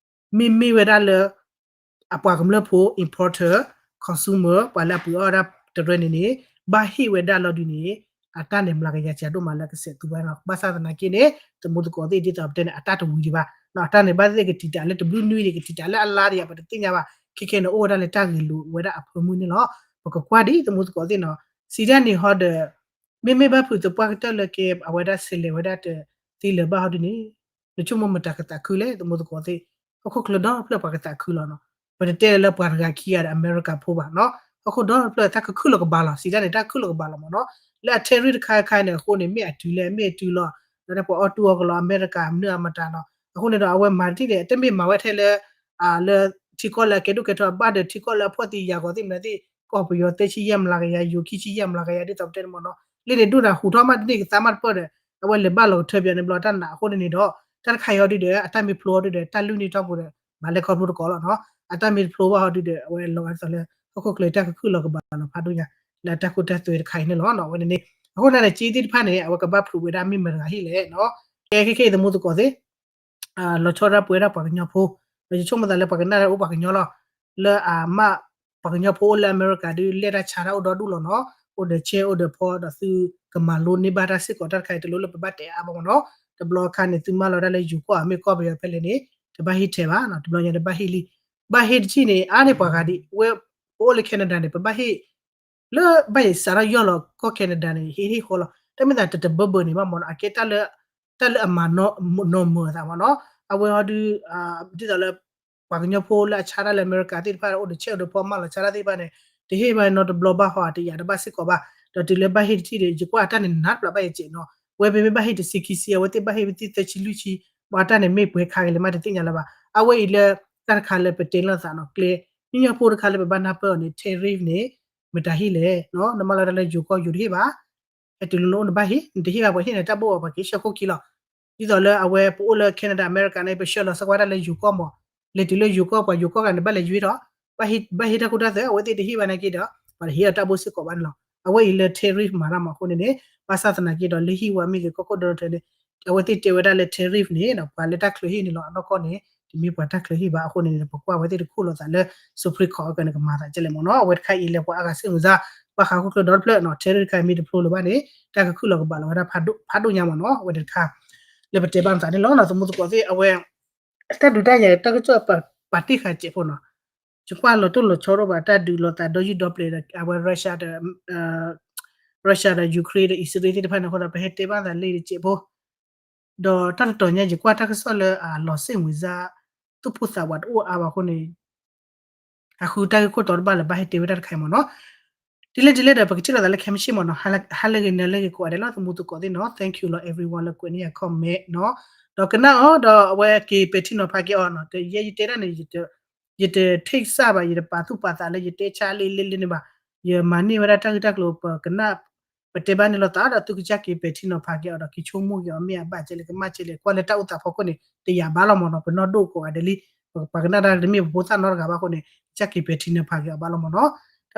မ့မ့ၢ်ဝဲဒၣ်လၢ အပှၤကမျၢၢ်ဖိ importer, consumer ပှၤလၢအပှ့ၤအီၣ်ဝဲဒၣ်တရၢန့ၣ်န့ၣ် ဘၣ်ဟ့ၣ်ဝဲဒၣ်လီၤဒုးန့ၣ် အတၢ်န့ၣ်မျးကယၤစှၤဒိၣ်မးလၢကဆဲးသူဘၣ်နီၤ. ဘၣ်ဆၣ်သနာ်က့န့ၣ် သမူသကိးသ့ၣ်ဒ်သိးပတဲန့ၣ် အတၢ်တဝံၤဒံးဘၣ်နီၤ. အတၢ်န့ၣ်ဘၣ်သ့ၣ်သ့ၣ်ကတံာ်တာ်လၢတဘျုးနွံန့ၣ် ကတံာ်တာ်လၢအလါဒံးဧါ ပတသ့ၣ်ညါဘၣ်. ခဲခဲန့ၣ် အိၣ်ဝဲဒၣ်လၢတၢ်ဂဲၤလိာ်ဝဲဒၣ်အဖၢမုၢ်န့ၣ်လီၤ. ပကကွၢ်ဒံးသမူသကိးသ့ၣ်နီၤ. စံးတၢ်န့ၣ်ဟီဒီး မ့မ့ၢ်ဘၣ်ဖုးသပှၢ်ကတၢၢ်လၢကဲအဝဲဒၣ်ဆဲးလဲၤဝဲဒၣ်တသ့လၢၤဘၣ်ဟီဒုန့ၣ် နဆိကမိၣ်မတၤကသးခုလဲၣ် သမူသကိးသ့ၣ်, ဟီၣ်ခိၣ်ချၢဒီဖျၢၣ်ပှၤကသးခုလီၤနီၤ. ပတတဲလၢပှၤတဂၤခံဂၤဒီးအမဲရကၤဖိဘၣ်နီၤ, ဟီၣ်ခိၣ်ဒီဖျၢၣ်တၢ်ကခုၣ်လီၤကဘၣ်လီၤ, စံးတၢ်န့ၣ် တၢ်ကခုၣ်လီၤကဘၣ်လီၤမ့ၢ်နီၤ. လၢအ tariff တခါခါန့ၣ် အဃိန့ၣ် မ့ၢ်အတုၤလဲၣ် မ့ၢ်အတုၤလီၤ, ဒီးပှၤအီၣ်တူၢ်အီၣ်ကလီၤ အမဲရကၤမနုၤအမတၤနီၤ. အဃိန့ၣ်ဒီး အဝဲမၤတထံၣ်န့ၣ် တမ့ၢ်မၤဝဲထဲလၢ လၢထံကီၢ်လၢအကဲဒိၣ်ကဲထီ ဘၣ်ဒီးထံကီၢ်လၢအဖှီၣ်သံယာ်ဂီၤသ့ၣ်မနုၤသ့ၣ် ကီၢ်ပယီၤသၢဆံယဲၢ်မျးကယၤ ယိၤခံဆံယဲၢ်မျးကယၤ ဒ်သိးပတဲန့ၣ်မ့ၢ်နီၤ. လၢန့ၣ်ဒိၣ်နၤဟူးထီၣ်မးတန့ၢ်ကသါမးတပၢၢ်ဒီး အဝဲလဲၤဘၣ်လီၤကထၢပယီၤန့ၣ်ဘျီတၢ်နးအဃိန့ၣ်န့ၣ်ဒီး တၢ်တခါအံၤဟီဒုဒီး အတၢ်မ့ၢ်ဖျိအီၤဒုဒီး တၢ်လုၢ်န့ၢ်ထီၣ်ပူၤဒီး ဘၣ်လဲၤခီဖျိတကိးလီၤနီၤ. အတၢ်မ့ၢ်တဖျိဘၣ်ဟီဒုဒီး အဝဲလီၤဂာ်ဒ်သိးလၢ ဟီၣ်ခိၣ်ချၢတၢ်ကခုၣ်လီၤကဘၣ်လီၤဖးဒိၣ်ညါ လၢအတၢ်ခိတၢ်သွဲတခါအံၤန့ၣ်လီၤ. အဝဲန့ၣ်န့ၣ် အဃိန့ၣ်န့ၣ် ကၠံသ့ၣ်တဖၣ်န့ၣ် အဝဲကဘၣ်ဖျိးဝဲဒၣ်မ့ၢ်မတၤတဂၤဟ့ၣ်လဲၣ်နီၤ. ကဲခဲခဲအံၤသမူသကိးသ့ၣ် လီၤဆီဒၣ်ပှဲၤဒၣ်ပှၤကညီဖိ, ဒီးယဆိကမိၣ်သးလၢပှၤကနၣ်တၢ်အိၣ်ပှၤကညီလီၤ. လၢအမ့ၢ် ပှၤကညီဖိအိၣ်လၢအမဲရကၤဒုး လဲၣ်တၢ်ဆါတၢ်အိၣ်ဒီဒူၣ်လီၤနီၤ, အိၣ်ဒီးဆဲးအိၣ်ဒီးဖီ ဒီးသုကမၤလိန့ၢ်ဘၣ်တၢ်စ့ၢ်ကီး တၢ်တခါအံၤတလိၣ်လၢပဘၣ်တဲအါဘၣ်မ့ၢ်နီၤ. တဘျီအခါန့ၣ် သုမၢလီၤဒၣ်လၢယိၤကီၢ် မ့ၢ်ကီၢ်ပယီၤဖဲလဲၣ်န့ၣ် တဘၣ်ဟ့ၣ်ထဲးဘၣ်နီၤ, တဘျီညါတဘၣ်ဟ့ၣ်လံ. ဘၣ်ဟ့ၣ်တထံၣ်န့ၣ် အါန့ၢ်ပှၤဂၤဒံး ဝဲပအိၣ်လၢ Canada န့ၣ် ပဘၣ်ဟ့ၣ် လၢဘၣ်ယစးထီၣ်ယီၢ်လီၤကီၢ် Canada န့ၣ် ဟ့ၣ်ဟ့ၣ်ဃီလီၤ. တမ့ၢ်သးတတဘၢဘၢန့ၣ်ဘၣ်မ့ၢ်နီၤ, အကဲတၢ်လၢ တၢ်လၢအမၤနီၢ်မုာ်အသးမ့ၢ်နီၤ. အဝဲဟီဒု ဒ်သိးလၢ ပှၤကညီဖိလၢအဆါတၢ်လၢအမဲရကၤသ့ၣ်တဖၣ် အိၣ်ဒီးဆဲးအိၣ်ဒီးဖီ မၢလီၤဆါတၢ်သ့ၣ်တဖၣ်န့ၣ် တဟ့ၣ်ဘၣ်နီတဘျီဘၣ်ဟီ အတယာ်တဘၣ်စ့ၢ်ကီးဘၣ်. ဒီးတုၤလၢဘၣ်ဟ့ၣ်တထံၣ်ဒီး ယကွၢ်အတၢ်န့ၣ်နးတပျးဘၣ်ယစဲးနီၤ. ဝဲပမ့ၢ်ဘၣ်ဟ့ၣ်တဆံခံဆံ အဝဲသ့ၣ်ဘၣ်ဟ့ၣ်ဝဲသ့ၣ်သၢဆံလွံၢ်ဆံ မ့ၢ်အတၢ်န့ၣ်မ့ၢ်ပှဲၤခါကလဲာ်မးတသ့ၣ်ညါလၢၤဘၣ်. အဝဲအံၤလၢ တၢ်တခါလၢပတဲလီၤသးနီၤ ကျဲ ညီညီဖိတခါလၢပဘၣ်နၢ်ပၢၢ်အီၤန့ၣ် tariff န့ၣ် မတၤဟ့ၣ်လဲၣ်နီၤ. နမၢလီၤတၢ်လၢယိၤကီၢ်ယိၤတဟ့ၣ်ဘၣ် ဟဲတုၤလၢနအိၣ်နဘၣ်ဟ့ၣ် နတဟ့ၣ်ဘၣ်ပှၤဟ့ၣ်န့ၣ် တၢ်ဘိၣ်အီၤပှၤက့ၤဆှၢခိၣ်ခံလီၤ. ဒ်သိးလၢအဝဲပအိၣ်လၢ Canada America န့ၣ် ပဆှၢလီၤစၢၤကွၢ်တၢ်လၢယိၤကီၢ်မး လဲၤတုၤလၢယိၤကီၢ်ပှၤယိၤကီၢ်ဂၤန့ၣ် ဘၣ်လဲၤယွ့ဒီး ဘၣ်ဟ့ၣ်တၢ်ခိတၢ်သွဲ အဝဲသ့ၣ်တဟ့ၣ်ဘၣ်နာ်က့ဒီး ပှၤတဟ့ၣ်အီၤတၢ်ဘိၣ်စ့ၢ်ကီးဘၣ်န့ၣ်လီၤ. အဝဲအံၤလၢ tariff မၤတၢ်မးအဃိန့ၣ်န့ၣ် ဘၣ်ဆၣ်သနာ်က့ဒီး လၢဟံၣ်ဝါမ့ၢ်ဂ့ၤ ကီၢ်ခိၣ်ဒီတၢ်န့ၣ် အဝဲသ့ၣ်တဲဝဲဒၣ်လၢ tariff န့ၣ် ပှၤလၢတၢ်ချၢဟ့ၣ်န့ၣ်လီၤ. အနီၢ်ကီၢ်န့ၣ် တမ့ၢ်ပှၤတၢ်ချၢဟ့ၣ်ဘၣ်အဃိန့ၣ် ပကွၢ်ဝဲသ့ၣ်တခီလိာ်သးလၢ Supreme Court အကန့ၣ် ကမၤသးကဲလဲၣ်မ့ၢ်နီၤ. အဝဲတခါအံၤလၢပှၤအါဂၤစ့ၢ်မုၢ်စါ ဘၣ်ဃးဟီၣ်ခိၣ်ချၢဒီတဖျၢၣ်နီၤ tariff တခါအံၤမ့ၢ်တဖျိလၢၤဘၣ်န့ၣ် တၢ်ကခုၣ်လီၤကဘၣ်လီၤဝဲဒၣ်ဖးဒိၣ်ညါမ့ၢ်နီၤ. အဝဲန့ၣ်တခါ လၢပတဲဘၣ်မသးန့ၣ်လီၤ. သမူသကိးသ့ၣ် အဝဲ တၢ်ဒုးတၢ်ယၤ တၢ်ကစီၣ်ပာ်တ့ၢ်ဃာ်စဲးဖိနီၤ ယကွၢ်လီၤတိၢ်လီၤဆီဒိၣ်ဘၣ် တၢ်ဒုးလီၤသးဒီးယုၢ်ဒီပျဲၤဒီး အဝဲ Russia ဒီး Russia ဒီး Ukraine ဒီး Israel သ့ၣ်တဖၣ်န့ၣ်အဃိဒီး ပဟဲတဲဘၣ်သးလၢယတစဲးဖိ ဒီးတၢ်တတီၤညါ ယကွၢ်တၢ်ကစီၣ်လၢအလီၤစ့ၣ်ဝံၤစါ သူၣ်ဖိသးဝးတအိၣ်အါဘၣ်အဃိန့ၣ် အဃုတၢ်ဂ့ၢ်ခိၣ်တီတဘၣ်လၢၤဘၣ် ဟဲတဲဝဲဒၣ်တခါအံၤမ့ၢ်နီၤ. ဒ်လဲၣ်ဒ်လဲၣ်ဒီး ပကထံၣ်လိာ်သးလၢခဲမုၢ်ဆ့ၣ်မ့ၢ်နီၤ ဟါလၢဂ့ၤ နၤလၢဂ့ၤ ကိးဂၤဒဲးလီၤ သမူသကိးသ့ၣ်နီၤ thank you လီၤ everyone လၢကွဲးန့ၢ်ယၤ comment နီၤ ဒီးကနၣ်အီၤ ဒီးအဝဲက့ၤပဲာ်ထံနီၤဖးက့ၤအီၤနီၤ တယဲယတဲတၢ်န့ၣ် ယတ ထိတ်စ ဘၣ် ယတပာ်သူၣ်ပာ်သးလၢယတဲဆါလံလံလံန့ၣ်ဘၣ် ယမၤန့ၢ်ဝဲဒၣ်တၢ်ဂ့ၢ်တၢ်ကျိၤ ပကနၣ် ပတဲဘၣ်န့ၣ်လိာ်သးဒီး သုကစၢ်က့ၤပဲာ်ထံနီၤဖးက့ၤအီၤဒီး က့ၤဆိကမိၣ်က့ၤအီၤ မ့ၢ်အဘၣ်ကဲလဲၣ် ကမၣ်ကဲလဲၣ် ကွၢ်လၢတၢ်အိၣ်သးဖီခိၣ်န့ၣ် တယာ်ဘၣ်လီၤမၢ်နီၤ. ပနီၢ်ဒိၣ်ကိးဂၤဒဲးလံ, ပှၤကနၣ်တၢ်တမ့ၢ်ပဖိသၣ်နီတဂၤဘၣ်အဃိန့ၣ် ကစၢ်က့ၤပဲာ်ထံနီၤဖးက့ၤအီၤဘၣ်လီၤမၢ်နီၤ.